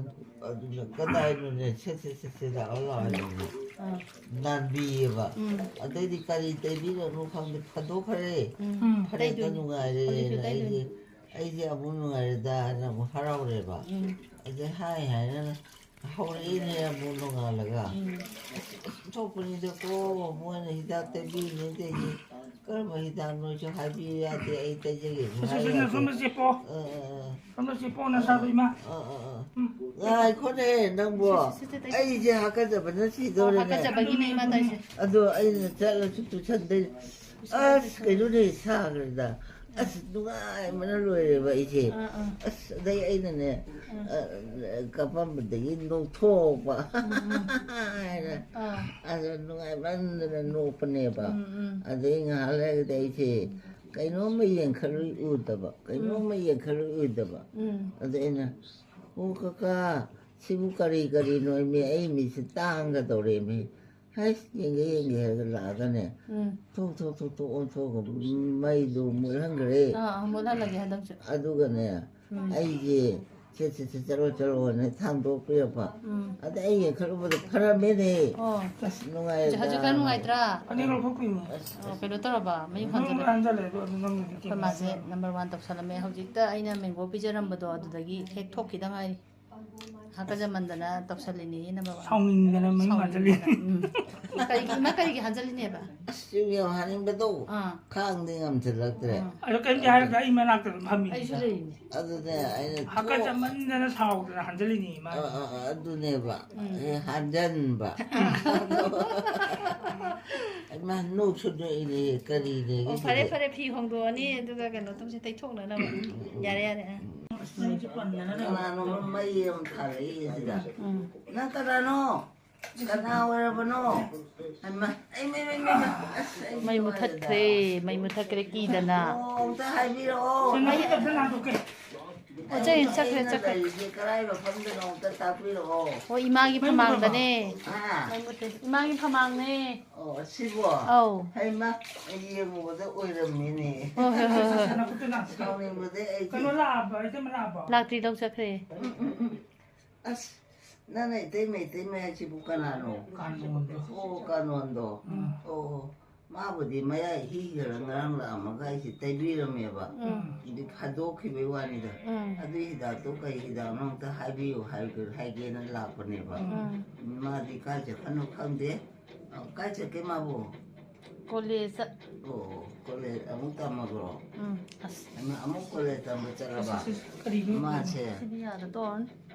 ꯑꯗꯨꯅ ꯀꯗꯥꯏꯅꯣꯅꯦ, ꯁꯦ, ꯁꯦ, ꯁꯦ, ꯁꯦ ꯂꯥꯛꯑꯣ, ꯂꯥꯛꯑꯣ ꯍꯥꯏꯅꯅꯦ ꯑꯥ꯫ ꯅꯥꯟꯕꯤꯌꯦꯕ꯫ ꯎꯝ꯫ ꯑꯗꯩꯗꯤ ꯀꯔꯤ ꯇꯩꯕꯤꯔꯅꯣ ꯈꯪꯗꯦ, ꯐꯗꯣꯛꯈ꯭ꯔꯦ꯫ ꯎꯝ꯫ ꯎꯝ꯫ ꯐꯔꯦ, ꯇꯩꯗꯣꯏꯅꯤ꯫ ꯅꯨꯡꯉꯥꯏꯔꯦꯅ ꯍꯧꯖꯤꯛꯁꯨ ꯇꯩꯗꯣꯏꯅꯤ꯫ ꯑꯩꯁꯦ, ꯑꯩꯁꯦ ꯑꯃꯨꯛ ꯅꯨꯡꯉꯥꯏꯔꯦꯗꯥꯅ ꯑꯃꯨꯛ ꯍꯔꯥꯎꯔꯦꯕ꯫ ꯎꯝ꯫ ꯑꯗꯩ ꯍꯥꯏ ꯍꯥꯏꯅ ꯍꯧꯔꯛꯏꯅꯦ ꯑꯃꯨꯛ ꯅꯣꯡꯉꯥꯜꯂꯒ꯫ ꯎꯝ꯫ ꯑꯁ, ꯊꯣꯛꯄꯅꯤꯗꯀꯣ, ꯃꯣꯏꯅ ꯍꯤꯗꯥꯛ ꯇꯩꯕꯤꯅꯦ ꯇꯩꯁꯦ꯫ ꯀꯔꯝꯕ ꯍꯤꯗꯥꯛꯅꯣꯁꯨ ꯍꯥꯏꯕꯤꯌꯨ ꯌꯥꯗꯦ, ꯑꯩ ꯇꯩꯖꯒꯦꯁꯨ ꯁꯦ, ꯁꯦ, ꯍꯥꯏ ꯁꯦ, ꯌꯥꯗꯦ꯫ ꯁꯣꯝꯗ ꯆꯦꯞꯄꯣ꯫ ꯑ, ꯑ, ꯑ꯫ ꯁꯣꯝꯗ ꯆꯦꯞꯄꯣ, ꯅꯁꯥꯗꯣ, ꯏꯃꯥ꯫ ꯑ, ꯑ, ꯑ꯫ ꯎꯝ꯫ ꯉꯥꯏꯈꯣꯅꯦ ꯅꯪꯕꯣ꯫ ꯁꯦ, ꯁꯦ, ꯁꯦ, ꯇꯩ-, ꯑꯩꯁꯦ ꯍꯥꯀꯠꯆꯕꯅ ꯑꯣ, ꯁꯤꯗꯧꯔꯦꯅꯦ꯫ ꯍꯥꯀꯠꯆꯕꯒꯤꯅꯦ ꯏꯃꯥ ꯇꯧꯔꯤꯁꯦ꯫ ꯑꯗꯣ ꯑꯩꯅ ꯆꯠꯂꯁꯨ ꯇꯨꯁꯟꯗꯩ꯫ ꯑꯁ, ꯀꯩꯅꯣꯅꯦ, ꯁꯥꯈ꯭ꯔꯦꯗ꯫ ꯑꯁ, ꯅꯨꯡꯉꯥꯏꯕꯅ ꯂꯣꯏꯔꯦꯕ ꯑꯩꯁꯦ꯫ ꯑꯥ, ꯑꯥ꯫ ꯑꯁ, ꯑꯗꯩ ꯑꯩꯅꯅꯦ, ꯑꯥ꯫ ꯑ, ꯀꯞꯄꯝꯕꯗꯒꯤ ꯅꯣꯛꯊꯣꯛꯄ꯫ ꯎꯝ, ꯎꯝ꯫ ꯍꯥꯏꯅ꯫ ꯑꯥ꯫ ꯑꯗ ꯅꯨꯡꯉꯥꯏꯃꯟꯗꯅ ꯅꯣꯛꯄꯅꯦꯕ꯫ ꯎꯝ, ꯎꯝ꯫ ꯑꯗꯩ ꯉꯥꯏꯍꯥꯛ ꯂꯩꯔꯒꯗꯤ ꯑꯩꯁꯦ ꯀꯩꯅꯣꯝꯃ ꯌꯦꯡꯈꯠꯂꯨꯏ ꯎꯗꯕ, ꯎꯝ꯫ ꯀꯩꯅꯣꯝꯃ ꯌꯦꯡꯈꯠꯂꯨꯏ ꯎꯗꯕ꯫ ꯎꯝ꯫ ꯑꯗ ꯑꯩꯅ, "ꯑꯣ ꯀꯀꯥ, ꯁꯤꯕꯨ ꯀꯔꯤ ꯀꯔꯤꯅꯣ ꯃꯤ? ꯑꯩ ꯃꯤꯠꯁꯦ ꯇꯥꯡꯒꯗꯧꯔꯦ ꯃꯤ꯫ ꯍꯩꯁ, ꯌꯦꯡꯒꯦ ꯌꯦꯡꯒꯦ" ꯍꯥꯏꯔꯒ ꯂꯥꯛꯑꯒꯅꯦ, ꯎꯝ꯫ ꯊꯣꯛ ꯊꯣꯛ ꯊꯣꯛ ꯊꯣꯛ ꯑꯣꯟꯊꯣꯛꯑꯒ ꯃꯩꯗꯣ ꯃꯨꯠꯍꯟꯈ꯭ꯔꯦ꯫ ꯑꯥ, ꯑꯥ, ꯃꯨꯠꯍꯜꯂꯒꯦ ꯍꯟꯗꯛꯁꯨ꯫ ꯑꯗꯨꯒꯅꯦ, ꯎꯝ꯫ ꯑꯩꯁꯦ ꯁꯦ, ꯁꯦ, ꯁꯦ, ꯆꯠꯂꯣ, ꯆꯠꯂꯣꯅ ꯊꯥꯡꯗꯣꯛꯄꯤꯔꯛꯄ꯫ ꯎꯝ꯫ ꯑꯗ ꯑꯩ ꯌꯦꯡꯈꯠꯂꯨꯕꯗ ꯐꯔꯝꯃꯦꯅꯦ꯫ ꯑꯣ꯫ ꯑꯁ, ꯅꯨꯡꯉꯥꯏꯔꯦꯗ꯫ ꯍꯧꯖꯤꯛ ꯈꯔ ꯅꯨꯡꯉꯥꯏꯇ꯭ꯔꯥ? ꯑꯅꯤꯔꯛ ꯂꯧꯊꯣꯛꯄꯤꯌꯨ꯫ ꯑꯁ, ꯑꯣ, ꯀꯩꯅꯣ ꯇꯧꯔꯕ, ꯃꯌꯨꯝ ꯅꯪ ꯍꯟꯖꯜꯂꯦ꯫ ꯍꯟꯖꯜꯂꯦ, ꯑꯗꯣ ꯑꯗꯨ ꯅꯪ ꯑꯩꯈꯣꯏ ꯃꯥꯁꯦ ꯅꯝꯕꯔ ꯋꯥꯟ ꯇꯧꯁꯜꯂꯝꯃꯦ꯫ ꯍꯧꯖꯤꯛꯇ ꯑꯩꯅ ꯃꯦꯡꯒꯣ ꯄꯤꯖꯔꯝꯕꯗꯣ ꯑꯗꯨꯗꯒꯤ ꯍꯦꯛ ꯊꯣꯛꯈꯤꯗ ꯉꯥꯏꯔꯤ꯫ ꯍꯥꯀꯠꯆꯃꯟꯗꯅ ꯇꯧꯁꯜꯂꯤꯅꯦꯌꯦ ꯅꯝꯕꯔ ꯋꯥꯟ꯫ ꯁꯥꯎꯅꯤꯡꯗꯅ ꯃꯌꯨꯝ ꯍꯟꯖꯜꯂꯤ꯫ ꯁꯥꯎꯅꯤꯡꯗꯅ, ꯎꯝ꯫ ꯀꯔꯤꯒꯤ, ꯏꯃꯥ ꯀꯔꯤꯒꯤ ꯍꯟꯖꯜꯂꯤꯅꯦꯕ? ꯑꯁ, ꯌꯨꯝ ꯌꯥꯝ ꯍꯟꯅꯤꯡꯕꯗꯣ ꯑꯥ꯫ ꯈꯥꯡꯗꯤ ꯉꯝꯁꯤꯜꯂꯛꯇ꯭ꯔꯦ꯫ ꯑꯥ꯫ ꯑꯗꯣ ꯀꯩꯝꯇ ꯍꯥꯏꯔꯛꯇꯦ, ꯑꯩ ꯃꯅꯥꯛꯇ ꯑꯗꯨꯝ ꯐꯝꯃꯤ꯫ ꯑꯩꯁꯨ ꯂꯩꯔꯤꯅꯦ꯫ ꯑꯗꯨꯅꯦ ꯑꯩꯅ ꯊꯣꯛ- ꯍꯥꯀꯠꯆꯃꯟꯗꯅ ꯁꯥꯎꯗꯅ ꯍꯟꯖꯜꯂꯤꯅꯦ ꯏꯃꯥ꯫ ꯑ, ꯑ, ꯑ, ꯑꯗꯨꯅꯦꯕ꯫ ꯎꯝ꯫ ꯑꯦ, ꯍꯟꯖꯟꯕ꯫ ꯏꯃꯥ, ꯅꯣꯛꯁꯨ ꯅꯣꯛꯏꯅꯦ, ꯀꯔꯤꯅꯦ ꯑꯣ, ꯐꯔꯦ, ꯁꯤꯗꯤ? ꯐꯔꯦ, ꯐꯤ ꯍꯣꯡꯗꯣꯛꯑꯅꯤ, ꯑꯗꯨꯒ ꯀꯩꯅꯣ ꯇꯧꯁꯦ, ꯇꯩꯊꯣꯛꯅꯅꯕ꯫ ꯌꯥꯔꯦ, ꯌꯥꯔꯦ, ꯑ꯫ ꯑꯁ, ꯅꯪꯁꯨ ꯄꯟꯗꯅ ꯂꯩꯔꯣ꯫ ꯀꯅꯥꯅꯣ ꯃꯩ ꯑꯃ ꯊꯥꯔꯛꯏꯁꯤꯗ? ꯎꯝ꯫ ꯅꯪ ꯀꯅꯥꯅꯣ? ꯀꯅꯥ ꯑꯣꯏꯔꯕꯅꯣ? ꯍꯩꯃꯥ, ꯑꯩ, ꯃꯩ, ꯃꯩ, ꯃꯩ, ꯃꯩ꯫ ꯑꯁ, ꯑꯩ ꯃꯩ ꯅꯨꯡꯉꯥꯏꯔꯦꯗ꯫ ꯃꯨꯊꯠꯈ꯭ꯔꯦ, ꯃꯩ ꯃꯨꯊꯠꯈ꯭ꯔꯦ ꯀꯤꯗꯅ꯫ ꯑꯣ, ꯑꯝꯇ ꯍꯥꯏꯕꯤꯔꯛꯑꯣ꯫ ꯁꯦ, ꯅꯪ ꯑꯝꯇ ꯂꯥꯟꯊꯣꯛꯀꯦ꯫ ꯑꯣ, ꯆꯠꯈ꯭ꯔꯦ, ꯑꯩꯅ ꯆꯠꯈ꯭ꯔꯦ, ꯆꯠꯈ꯭ꯔꯦ꯫ ꯂꯩꯔꯤꯁꯦ ꯀꯔꯥꯏ ꯃꯐꯝꯗꯅꯣ ꯑꯝꯇ ꯇꯥꯛꯄꯤꯔꯛꯑꯣ꯫ ꯑꯣ, ꯏꯃꯥꯒꯤ ꯃꯩ ꯃꯨꯊꯠꯄ꯫ ꯐꯃꯥꯡꯗꯅꯦ꯫ ꯑꯥ꯫ ꯃꯩ ꯃꯨꯠꯇꯦ꯫ ꯏꯃꯥꯒꯤ ꯐꯃꯥꯡꯅꯦ꯫ ꯑꯣ, ꯑꯁꯤꯕꯣ? ꯑꯧ꯫ ꯍꯩꯃꯥ, ꯑꯩ ꯌꯦꯡꯉꯨꯕꯗ ꯑꯣꯏꯔꯝꯃꯤꯅꯦ꯫ ꯍꯣꯏ, ꯍꯣꯏ, ꯍꯣꯏ, ꯍꯣꯏ꯫ ꯁꯥꯎꯅꯤꯡꯕꯗ ꯑꯩꯗꯤ꯫ ꯀꯩꯅꯣ ꯂꯥꯛꯑꯕ, ꯏꯇꯩꯃ ꯂꯥꯛꯑꯕ? ꯂꯥꯛꯇ꯭ꯔꯤ, ꯂꯧ ꯆꯠꯈ꯭ꯔꯦ꯫ ꯎꯝ, ꯎꯝ, ꯎꯝ, ꯎꯝ꯫ ꯑꯁ, ꯅꯪꯅ ꯏꯇꯩꯃ, ꯏꯇꯩꯃ ꯍꯥꯏꯁꯤꯕꯨ ꯀꯅꯥꯅꯣ? ꯀꯥꯅꯣꯟꯗꯣ꯫ ꯑꯣ, ꯀꯥꯅꯣꯟꯗꯣ꯫ ꯎꯝ꯫ ꯑꯣ, ꯑꯣ꯫ ꯃꯥꯕꯨꯗꯤ ꯃꯌꯥ ꯏꯍꯤ ꯍꯤꯒꯠꯂ ꯉꯔꯥꯡ ꯂꯥꯛꯑꯝꯃꯒ ꯑꯩꯁꯦ ꯇꯩꯕꯤꯔꯝꯃꯦꯕ꯫ ꯎꯝ꯫ ꯑꯗꯨ ꯐꯥꯗꯣꯛꯈꯤꯕꯩ ꯋꯥꯅꯤꯗ꯫ ꯎꯝ꯫ ꯑꯗꯨꯏ ꯍꯤꯗꯥꯛꯇꯣ ꯀꯩ ꯍꯤꯗꯥꯛꯅꯣ ꯑꯝꯇ ꯍꯥꯏꯕꯤꯌꯨ ꯍꯥꯏꯒꯦ-, ꯍꯥꯏꯒꯦꯅ ꯂꯥꯛꯄꯅꯦꯕ꯫ ꯎꯝ꯫ ꯃꯥꯗꯤ ꯀꯥꯏ ꯆꯠꯈ꯭ꯔꯅꯣ ꯈꯪꯗꯦ꯫ ꯑ, ꯀꯥꯏ ꯆꯠꯀꯦ ꯃꯥꯕꯨ? ꯀꯣꯂꯦꯖꯇ꯫ ꯑꯣ, ꯀꯣꯂꯦꯖ ꯑꯃꯨꯛ ꯇꯝꯃꯕ꯭ꯔꯣ? ꯎꯝ, ꯑꯁ꯫ ꯑꯃ-, ꯑꯃꯨꯛ ꯀꯣꯂꯦꯖ ꯇꯝꯕ ꯆꯠꯂꯕ? ꯑꯁ, ꯑꯁ, ꯑꯁ, ꯀꯔꯤꯅꯣ? ꯃꯥꯁꯦ꯫ ꯁꯤꯗꯤ ꯌꯥꯗꯗꯣꯔꯅꯤ꯫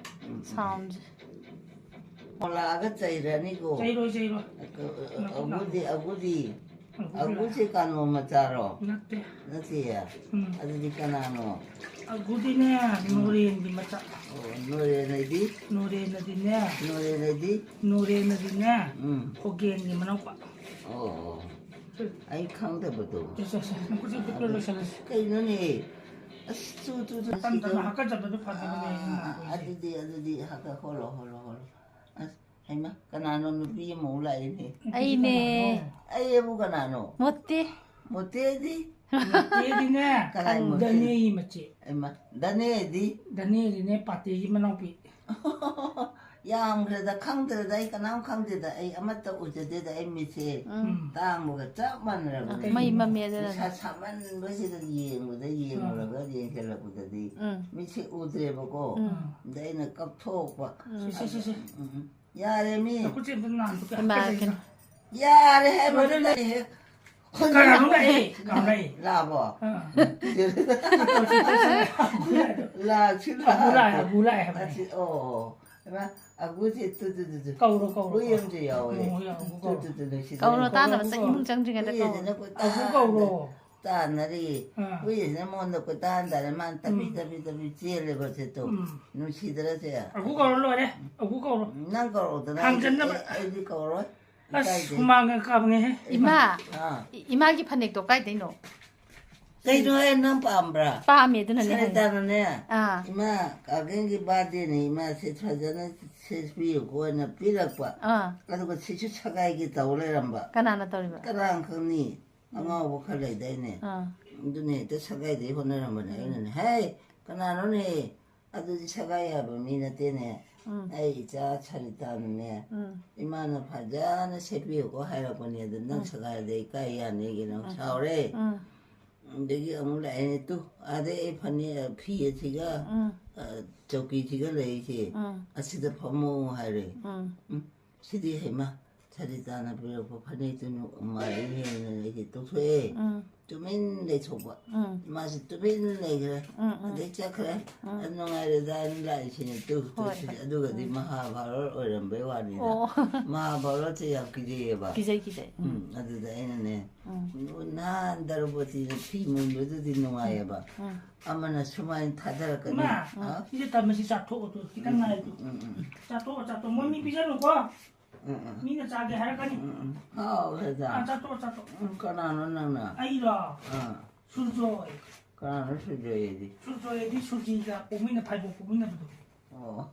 ꯎꯝ, ꯎꯝ꯫ ꯁꯥꯎꯟꯁꯦ꯫ ꯂꯥꯛꯑꯒ ꯆꯩꯔꯅꯤꯀꯣ꯫ ꯆꯩꯔꯣꯏ, ꯆꯩꯔꯣꯏ꯫ ꯑ-, ꯑ-, ꯑ-, ꯅꯀꯨꯞ ꯑꯒꯨꯗꯤ, ꯅꯥꯀꯨꯞ꯫ ꯑꯒꯨꯗꯤ꯫ ꯑꯒꯨꯁꯦ ꯀꯥꯅꯣ ꯃꯆꯥꯔꯣ? ꯅꯠꯇꯦ꯫ ꯅꯠꯇꯤꯌꯦ? ꯎꯝ꯫ ꯑꯗꯨꯗꯤ ꯀꯅꯥꯅꯣ? ꯑꯒꯨꯗꯤꯅꯦ, ꯎꯝ꯫ ꯅꯣꯔꯦꯟꯒꯤ ꯃꯆꯥ꯫ ꯑꯣ, ꯅꯣꯔꯦꯟ ꯍꯥꯏꯗꯤ? ꯅꯣꯔꯦꯟꯅꯗꯤꯅꯦ꯫ ꯅꯣꯔꯦꯟ ꯍꯥꯏꯗꯤ? ꯅꯣꯔꯦꯟꯅꯗꯤꯅꯦ, ꯎꯝ꯫ ꯈꯣꯒꯦꯟꯒꯤ ꯃꯅꯥꯎꯄꯥ꯫ ꯑꯣ, ꯑꯣ꯫ ꯁꯦ꯫ ꯑꯩ ꯈꯪꯗꯕꯗꯣ꯫ ꯁꯦ, ꯁꯦ, ꯁꯦ, ꯅꯈꯨꯠꯁꯦ ꯑꯝꯇ ꯑꯗꯨ ꯂꯣꯏꯁꯜꯂꯁꯤ꯫ ꯀꯩꯅꯣꯅꯦ? ꯑꯁ, ꯆꯨ, ꯆꯨ, ꯆꯨ, ꯇꯞꯅ ꯇꯞꯅ ꯁꯤꯗꯧ-, ꯍꯥꯀꯠꯆꯕꯗꯣ ꯐꯗꯅꯕꯅꯦ ꯑꯩꯅ ꯑꯥ, ꯅꯥꯀꯣꯏꯁꯦ꯫ ꯑꯗꯨꯗꯤ, ꯑꯗꯨꯗꯤ ꯍꯥꯀꯠ-, ꯍꯣꯜꯂꯣ, ꯍꯣꯜꯂꯣ, ꯍꯣꯜꯂꯣ꯫ ꯑꯁ, ꯍꯩꯃꯥ, ꯀꯅꯥꯅꯣ ꯅꯨꯄꯤ ꯑꯃꯃꯨꯛ ꯂꯥꯛꯏꯅꯦ? ꯑꯩꯅꯦ꯫ ꯑꯩ ꯑꯕꯨ ꯀꯅꯥꯅꯣ? ꯃꯣꯇꯤ꯫ ꯃꯣꯇꯤꯗꯤ? ꯃꯣꯇꯤꯗꯤꯅꯦ, ꯀꯅꯥꯏ ꯃꯣꯇꯤ? ꯗꯅꯦꯒꯤ ꯃꯆꯦ꯫ ꯍꯩꯃꯥ, ꯗꯅꯦꯗꯤ? ꯗꯅꯦꯗꯤꯅꯦ, ꯄꯥꯇꯦꯒꯤ ꯃꯅꯥꯎꯄꯤ꯫ ꯌꯥꯝꯈ꯭ꯔꯦꯗ, ꯈꯪꯗ꯭ꯔꯦꯗ, ꯑꯩ ꯀꯅꯥꯝ ꯈꯪꯗꯦꯗ, ꯑꯩ ꯑꯃꯠꯇ ꯎꯖꯗꯦꯗ, ꯑꯩ ꯃꯤꯠꯁꯦ ꯎꯝ꯫ ꯇꯥꯡꯕꯒ ꯆꯞ ꯃꯥꯟꯅꯔꯕꯅꯤ꯫ ꯃꯩ ꯃꯝꯃꯦ ꯑꯗꯨꯅ꯫ ꯅꯨꯡꯁꯥ ꯁꯥꯃꯟꯕꯁꯤꯗ ꯌꯦꯡꯕꯗ, ꯌꯦꯡꯉꯨꯔꯒ, ꯌꯦꯡꯁꯤꯜꯂꯛꯄꯗꯗꯤ ꯎꯝ꯫ ꯃꯤꯠꯁꯦ ꯎꯗ꯭ꯔꯦꯕꯀꯣ꯫ ꯎꯝ꯫ ꯑꯗ ꯑꯩꯅ ꯀꯞꯊꯣꯛꯄ꯫ ꯁꯤ, ꯁꯤ, ꯁꯤ, ꯁꯤ꯫ ꯎꯝ, ꯎꯝ꯫ ꯌꯥꯔꯦ ꯃꯤ꯫ ꯅꯈꯨꯠꯁꯦ ꯑꯝꯇ ꯅꯥꯟꯊꯣꯛꯀꯦ꯫ ꯏꯃꯥ, ꯍꯥꯀꯠꯆꯩ꯫ ꯀꯩꯅꯣ꯫ ꯌꯥꯔꯦ ꯍꯦ, ꯃꯗꯨꯗ ꯑꯩ ꯍꯦꯛ ꯀꯅꯥꯅꯣꯝ ꯂꯥꯛꯑꯦ, ꯀꯅꯥꯅꯣꯝ ꯂꯥꯛꯑꯦ꯫ ꯂꯥꯛꯑꯕꯣ? ꯑꯥ꯫ ꯂꯥꯛꯁꯤ ꯑꯒꯨ ꯂꯥꯛꯑꯦ, ꯂꯥꯛꯑꯦ꯫ ꯑꯒꯨ ꯂꯥꯛꯑꯦ ꯍꯥꯏꯕꯅꯦ꯫ ꯑꯁꯤ, ꯑꯣ, ꯏꯃꯥ, ꯑꯒꯨꯁꯦ ꯇꯨ, ꯇꯨ, ꯇꯨ, ꯇꯨ꯫ ꯀꯧꯔꯣ, ꯀꯧꯔꯣ, ꯍꯨꯏ ꯀꯧꯔꯣ꯫ ꯑꯃꯁꯨ ꯌꯥꯎꯋꯦ꯫ ꯎꯝ, ꯍꯨꯏ ꯑꯃꯁꯨ ꯇꯨ, ꯀꯧꯔꯣ꯫ ꯇꯨ, ꯇꯨ, ꯅꯨꯡꯁꯤꯗꯅ꯫ ꯀꯧꯔꯣ, ꯇꯥꯅꯕ ꯀꯧꯔꯣ, ꯆꯥꯛ ꯀꯧꯔꯣ꯫ ꯏꯃꯨꯡ ꯆꯪꯗ꯭ꯔꯤꯉꯩꯗ ꯍꯨꯏ ꯀꯧꯔꯣ꯫ ꯑꯁꯤꯅ ꯀꯣꯏꯇꯥꯟ ꯑꯒꯨ ꯀꯧꯔꯣ꯫ ꯇꯥꯟꯅꯔꯤ꯫ ꯑꯥ꯫ ꯍꯨꯏ ꯑꯁꯤꯅ ꯃꯉꯣꯟꯗ ꯀꯣꯏꯇꯥꯟ ꯇꯥꯟꯅꯔꯦ꯫ ꯃꯥꯅ ꯇꯞꯄꯤ, ꯎꯝ꯫ ꯇꯞꯄꯤ, ꯇꯞꯄꯤ ꯆꯦꯜꯂꯦꯕ ꯁꯦ ꯇꯨ꯫ ꯎꯝ꯫ ꯅꯨꯡꯁꯤꯗ꯭ꯔꯥ ꯁꯦ? ꯑꯒꯨ ꯀꯧꯔꯣ ꯂꯣꯏꯔꯦ꯫ ꯑꯒꯨ ꯀꯧꯔꯣ꯫ ꯅꯪ ꯀꯧꯔꯛꯇꯅ ꯑꯩꯗꯤ, ꯊꯥꯡꯖꯟꯅꯕ꯫ ꯑꯩ, ꯑꯩꯗꯤ ꯀꯧꯔꯣꯏ꯫ ꯑꯁ, ꯏꯀꯥꯏꯖꯩ꯫ ꯍꯨꯃꯥꯡꯒ ꯀꯥꯕꯅꯦꯍꯦ꯫ ꯏꯃꯥ, ꯑꯥ꯫ ꯏ-, ꯏꯃꯥꯒꯤ ꯐꯅꯦꯛꯇꯣ ꯀꯥꯏꯗꯩꯅꯣ? ꯀꯩꯅꯣ ꯍꯦ, ꯅꯪ ꯄꯥꯝꯕ꯭ꯔꯥ? ꯄꯥꯝꯃꯦ, ꯑꯗꯨꯅꯅꯦ ꯍꯥꯏꯁꯦ꯫ ꯁꯔꯤꯇꯥꯅꯅꯦ, ꯑꯥ꯫ ꯏꯃꯥ ꯀꯥꯒꯦꯟꯒꯤ ꯕꯥꯔꯗꯦꯅꯦ, ꯏꯃꯥꯁꯦ ꯐꯖꯅ ꯁꯦꯠꯄꯤꯌꯨꯀꯣꯅ ꯄꯤꯔꯛꯄ꯫ ꯑꯥ꯫ ꯑꯗꯨꯒ ꯁꯤꯁꯨ ꯁꯒꯥꯏꯒꯤ ꯇꯧ ꯂꯩꯔꯝꯕ꯫ ꯀꯅꯥꯅ ꯇꯧꯔꯤꯕ? ꯀꯅꯥꯅ ꯈꯪꯅꯤ? ꯎꯝ꯫ ꯑꯉꯥꯎꯕ ꯈꯔ ꯂꯩꯗꯥꯏꯅꯦ? ꯑꯥ꯫ ꯑꯗꯨꯅ ꯍꯦꯛꯇ ꯁꯒꯥꯏꯗꯩ ꯍꯣꯠꯅꯔꯝꯕꯅꯦ꯫ ꯎꯝ꯫ ꯑꯩꯅꯅꯦ, "ꯍꯦ, ꯀꯅꯥꯅꯣꯅꯦ? ꯑꯗꯨꯗꯤ ꯁꯒꯥꯏ ꯌꯥꯕ ꯃꯤ ꯅꯠꯇꯦꯅꯦ꯫ ꯎꯝ꯫ ꯑꯩ ꯏꯆꯥ ꯁꯔꯤꯇꯥꯅꯅꯦ, ꯎꯝ꯫ ꯏꯃꯥꯅ ꯐꯖꯅ ꯁꯦꯠꯄꯤꯌꯨꯀꯣ ꯍꯥꯏꯔꯛꯄꯅꯦ꯫ ꯑꯗꯨ ꯅꯪ ꯎꯝ꯫ ꯁꯒꯥꯏꯗ ꯏꯀꯥꯏ ꯌꯥꯅꯤꯒꯤ ꯅꯪ ꯎꯝ꯫ ꯁꯥꯎꯔꯦ꯫ ꯎꯝ꯫ ꯑꯗꯒꯤ ꯑꯃꯨꯛ ꯂꯥꯛꯑꯦꯅꯦ, ꯇꯨ, ꯑꯥꯗ ꯑꯩ ꯐꯅꯦꯛ, ꯐꯤ ꯑꯁꯤꯒ, ꯎꯝ꯫ ꯑ, ꯆꯧꯀꯤꯁꯤꯒ ꯂꯩꯔꯤꯁꯦ, ꯎꯝ꯫ ꯑꯁꯤꯗ ꯐꯝꯃꯣ ꯍꯥꯏꯔꯦ꯫ ꯎꯝ꯫ ꯎꯝ, ꯁꯤꯗꯤ ꯍꯩꯃꯥ, ꯁꯔꯤꯇꯥꯅ ꯄꯤꯔꯛꯄ ꯐꯅꯦꯛꯇꯨ ꯃꯥꯜꯂꯤꯅꯦꯅ ꯑꯩꯁꯦ ꯇꯣꯛꯊꯣꯛꯑꯦ꯫ ꯎꯝ꯫ ꯇꯨꯃꯤꯟ ꯂꯩꯊꯣꯛꯄ꯫ ꯎꯝ꯫ ꯃꯥꯁꯤ ꯇꯨꯃꯤꯟ ꯂꯩꯈ꯭ꯔꯦ꯫ ꯎꯝ, ꯎꯝ꯫ ꯑꯗꯩ ꯆꯠꯈ꯭ꯔꯦ꯫ ꯎꯝ꯫ ꯑꯗꯨ ꯅꯨꯡꯉꯥꯏꯔꯦꯗꯥꯅ ꯂꯥꯛꯏꯁꯤꯅꯦ꯫ ꯇꯨ, ꯇꯨ, ꯍꯣꯏ, ꯁꯤꯗꯤ꯫ ꯍꯣꯏ꯫ ꯑꯗꯨꯒꯗꯤ ꯎꯝ꯫ ꯃꯍꯥꯚꯥꯔꯠ ꯑꯣꯏꯔꯝꯕꯩ ꯋꯥꯅꯤꯗ꯫ ꯑꯣ꯫ ꯃꯍꯥꯚꯥꯔꯠꯁꯦ ꯌꯥꯝ ꯀꯤꯖꯩꯌꯦꯕ꯫ ꯀꯤꯖꯩ, ꯀꯤꯖꯩ꯫ ꯎꯝ꯫ ꯎꯝ, ꯑꯗꯨꯗ ꯑꯩꯅꯅꯦ, ꯎꯝ꯫ ꯅꯍꯥꯟ ꯗ꯭ꯔꯧꯄꯗꯤꯅ ꯐꯤ ꯃꯨꯟꯕꯗꯨꯗꯤ ꯅꯨꯡꯉꯥꯏꯌꯦꯕ꯫ ꯎꯝ꯫ ꯑꯃꯅ ꯁꯨꯃꯥꯏꯅ ꯊꯥꯗꯔꯛꯀꯅꯤ꯫ ꯏꯃꯥ, ꯍꯥ? ꯁꯤꯁꯦ ꯊꯝꯃꯁꯤ, ꯆꯥꯊꯣꯛꯑꯣ ꯇꯨ, ꯈꯤꯇꯪ ꯉꯥꯏ ꯇꯨ꯫ ꯎꯝ, ꯎꯝ, ꯎꯝ꯫ ꯆꯥꯊꯣꯛꯑꯣ, ꯆꯥꯊꯣꯛꯑꯣ꯫ ꯃꯣꯏ ꯃꯤ ꯄꯤꯖꯅꯨꯀꯣ꯫ ꯎꯝ, ꯎꯝ꯫ ꯃꯤꯅ ꯆꯥꯒꯦ ꯍꯥꯏꯔꯛꯀꯅꯤ꯫ ꯎꯝ, ꯎꯝ꯫ ꯍꯥꯎ, ꯍꯦꯖꯥ꯫ ꯑꯥ, ꯆꯥꯊꯣꯛꯑꯣ, ꯆꯥꯊꯣꯛꯑꯣ꯫ ꯎꯝ, ꯀꯅꯥꯅꯣ ꯅꯪꯅ? ꯑꯩꯔꯣ? ꯑꯥ꯫ ꯁꯨꯔꯖꯣꯏ꯫ ꯀꯅꯥꯅꯣ ꯁꯨꯔꯖꯣꯏ ꯍꯥꯏꯗꯤ? ꯁꯨꯔꯖꯣꯏ ꯍꯥꯏꯗꯤ ꯁꯨꯔꯖꯤꯒ ꯄꯣꯛꯃꯤꯟꯅ-, ꯐꯥꯏꯕꯣꯛ ꯄꯣꯛꯃꯤꯟꯅꯕꯗꯣ꯫ ꯑꯣ꯫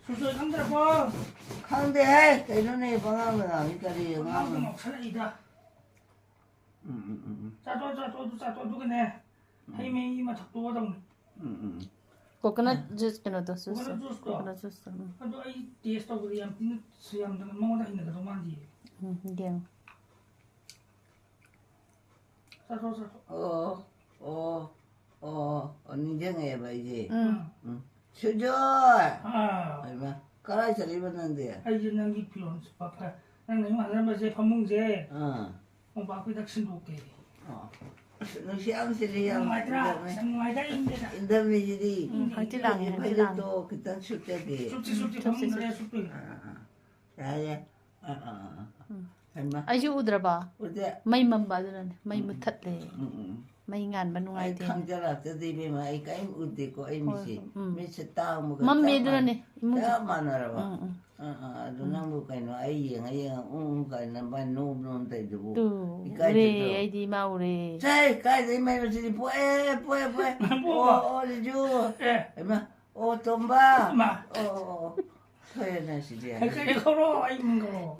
ꯁꯨꯔꯖꯣꯏ ꯈꯪꯗ꯭ꯔꯕꯣ? ꯈꯪꯗꯦꯍꯦ, ꯀꯩꯅꯣꯅꯦ, ꯄꯉꯥꯡꯗ ꯉꯥꯡꯉꯤ, ꯀꯔꯤ ꯄꯉꯥꯡꯗ ꯑꯉꯥꯡꯅꯣ? ꯉꯥꯎꯁꯜꯂꯛꯏꯗ꯫ ꯎꯝ, ꯎꯝ, ꯎꯝ, ꯎꯝ꯫ ꯆꯥꯊꯣꯛ, ꯆꯥꯊꯣꯛ, ꯑꯗꯨ ꯆꯥꯊꯣꯛ, ꯑꯗꯨꯒꯅꯦ, ꯎꯝ꯫ ꯍꯩ ꯃꯍꯤ ꯑꯃ ꯊꯛꯇꯣꯛꯑꯗꯧꯅꯤ꯫ ꯎꯝ, ꯎꯝ, ꯎꯝ꯫ Coconut juice ꯀꯩꯅꯣꯗꯣ, juice ꯇꯣ꯫ Coconut juice ꯇꯣ꯫ Coconut juice ꯇꯣ, ꯎꯝ꯫ ꯑꯗꯣ ꯑꯩ taste ꯇꯧꯕꯗ ꯌꯥꯝ ꯊꯤꯅ ꯁꯨ ꯌꯥꯝꯗꯅ ꯃꯉꯣꯟꯗ ꯍꯩꯅꯒꯗꯧ ꯃꯥꯟꯗꯤꯌꯦ꯫ ꯎꯝ, ꯌꯦꯡꯉꯣ꯫ ꯆꯥꯊꯣꯛ, ꯆꯥꯊꯣꯛ꯫ ꯑꯣ, ꯑꯣ, ꯑꯣ, ꯑꯣ, ꯅꯤꯡꯁꯤꯡꯉꯛꯑꯦꯕ ꯑꯩꯁꯦ꯫ ꯎꯝ꯫ ꯎꯝ꯫ ꯁꯨꯖꯣꯏ! ꯑꯥ꯫ ꯍꯩꯃꯥ, ꯀꯔꯥꯏ ꯆꯠꯂꯤꯕ ꯅꯪꯗꯤ? ꯑꯩꯁꯦ ꯅꯪꯒꯤ ꯐꯤꯔꯣꯜ ꯁꯨꯄ ꯐ-, ꯅꯪꯅ ꯑꯩꯉꯣꯟꯗ ꯍꯥꯏꯔꯝꯕꯁꯦ ꯐꯃꯨꯡꯁꯦ꯫ ꯑꯥ꯫ ꯃꯣꯝꯄꯥꯛ ꯐꯤꯗꯛ ꯁꯤꯟꯗꯣꯛꯀꯦ꯫ ꯑꯣ꯫ ꯑꯁ, ꯅꯨꯡꯁꯤ ꯌꯥꯝ ꯁꯤꯜꯂꯤ, ꯌꯥꯝ ꯅꯨꯡꯉꯥꯏꯇ꯭ꯔꯥ? ꯏꯟꯗꯝꯃꯦ꯫ ꯌꯥꯝ ꯅꯨꯡꯉꯥꯏꯗ꯭ꯔꯥ ꯏꯪꯕꯗ? ꯏꯟꯗꯝꯃꯤꯁꯤꯗꯤ꯫ ꯎꯝ, ꯍꯪꯆꯤꯠ ꯂꯥꯡꯉꯦ, ꯍꯪꯆꯤꯠ ꯂꯥꯡꯉꯦ꯫ ꯐꯅꯦꯛꯇꯣ ꯈꯤꯇꯪ ꯁꯨꯞꯆꯒꯦ꯫ ꯁꯨꯞꯁꯤ, ꯁꯨꯞꯁꯤ, ꯁꯨꯞꯁꯤ, ꯐꯃꯨꯡꯗ ꯁꯨꯞꯁꯤ꯫ ꯂꯩꯔ ꯁꯨꯞꯇꯣꯏꯅꯦ꯫ ꯑꯥ, ꯑꯥ, ꯑꯥ꯫ ꯌꯥꯔꯦ꯫ ꯑꯥ, ꯑꯥ, ꯑꯥ, ꯑꯥ꯫ ꯎꯝ꯫ ꯍꯩꯃꯥ꯫ ꯑꯩꯁꯨ ꯎꯗ꯭ꯔꯕ? ꯎꯗꯦ꯫ ꯃꯩ ꯃꯝꯕ ꯑꯗꯨꯅꯅꯦ, ꯃꯩ ꯎꯝ, ꯎꯝ꯫ ꯃꯨꯊꯠꯂꯦ꯫ ꯎꯝ, ꯎꯝ, ꯎꯝ꯫ ꯃꯩ ꯉꯥꯟꯕ ꯑꯩ ꯅꯨꯡꯉꯥꯏꯇꯦ꯫ ꯈꯪꯖꯔꯛꯇꯗꯤ ꯏꯕꯦꯝꯃ, ꯑꯩ ꯀꯔꯤꯝ ꯎꯗꯦꯀꯣ, ꯑꯩ ꯍꯣꯏ, ꯃꯤꯠꯁꯦ꯫ ꯍꯣꯏ, ꯎꯝ꯫ ꯃꯤꯠꯁꯦ ꯇꯥꯡꯕꯒ ꯃꯝꯃꯦ ꯆꯞ ꯑꯗꯨꯅꯅꯦ, ꯃꯥꯟꯅꯩ꯫ ꯏꯃꯨꯡꯗ꯫ ꯆꯞ ꯃꯥꯟꯅꯔꯕ꯫ ꯎꯝ, ꯎꯝ꯫ ꯑꯥ, ꯑꯥ, ꯑꯗꯨ ꯎꯝ꯫ ꯅꯪꯕꯨ ꯀꯩꯅꯣ, ꯑꯩ ꯌꯦꯡꯉ ꯌꯦꯡꯉ ꯎꯝ, ꯎꯝ ꯀꯥꯏꯅ ꯃꯥꯏ ꯅꯣꯝ ꯅꯣꯝ ꯇꯧꯏꯗꯨꯕꯨ ꯇꯨ, ꯏꯀꯥꯏꯗ꯭ꯔꯣ? ꯎꯔꯦ, ꯑꯩꯗꯤ ꯏꯃꯥ ꯎꯔꯦ꯫ ꯆꯥꯏ, ꯀꯥꯏꯗꯩ ꯃꯩ ꯃꯆꯤꯟꯗꯤ ꯄꯣꯛꯑꯦ, ꯄꯣꯛꯑꯦ, ꯄꯣꯛꯑꯦ꯫ ꯄꯣꯛꯑꯕ? ꯑꯣ, ꯑꯣ, ꯂꯤꯖꯨ꯫ ꯑꯦ꯫ ꯍꯩꯃꯥ, ꯑꯣ, ꯇꯣꯝꯕ꯫ ꯏꯃꯥ꯫ ꯑꯣ, ꯑꯣ, ꯑꯣ, ꯑꯣ꯫ ꯊꯣꯏꯔꯦꯅꯦ ꯁꯤꯗꯤ꯫ ꯀꯩ, ꯀꯩ ꯀꯧꯔꯣ? ꯑꯩ ꯃꯤꯡ ꯀꯧꯔꯣ?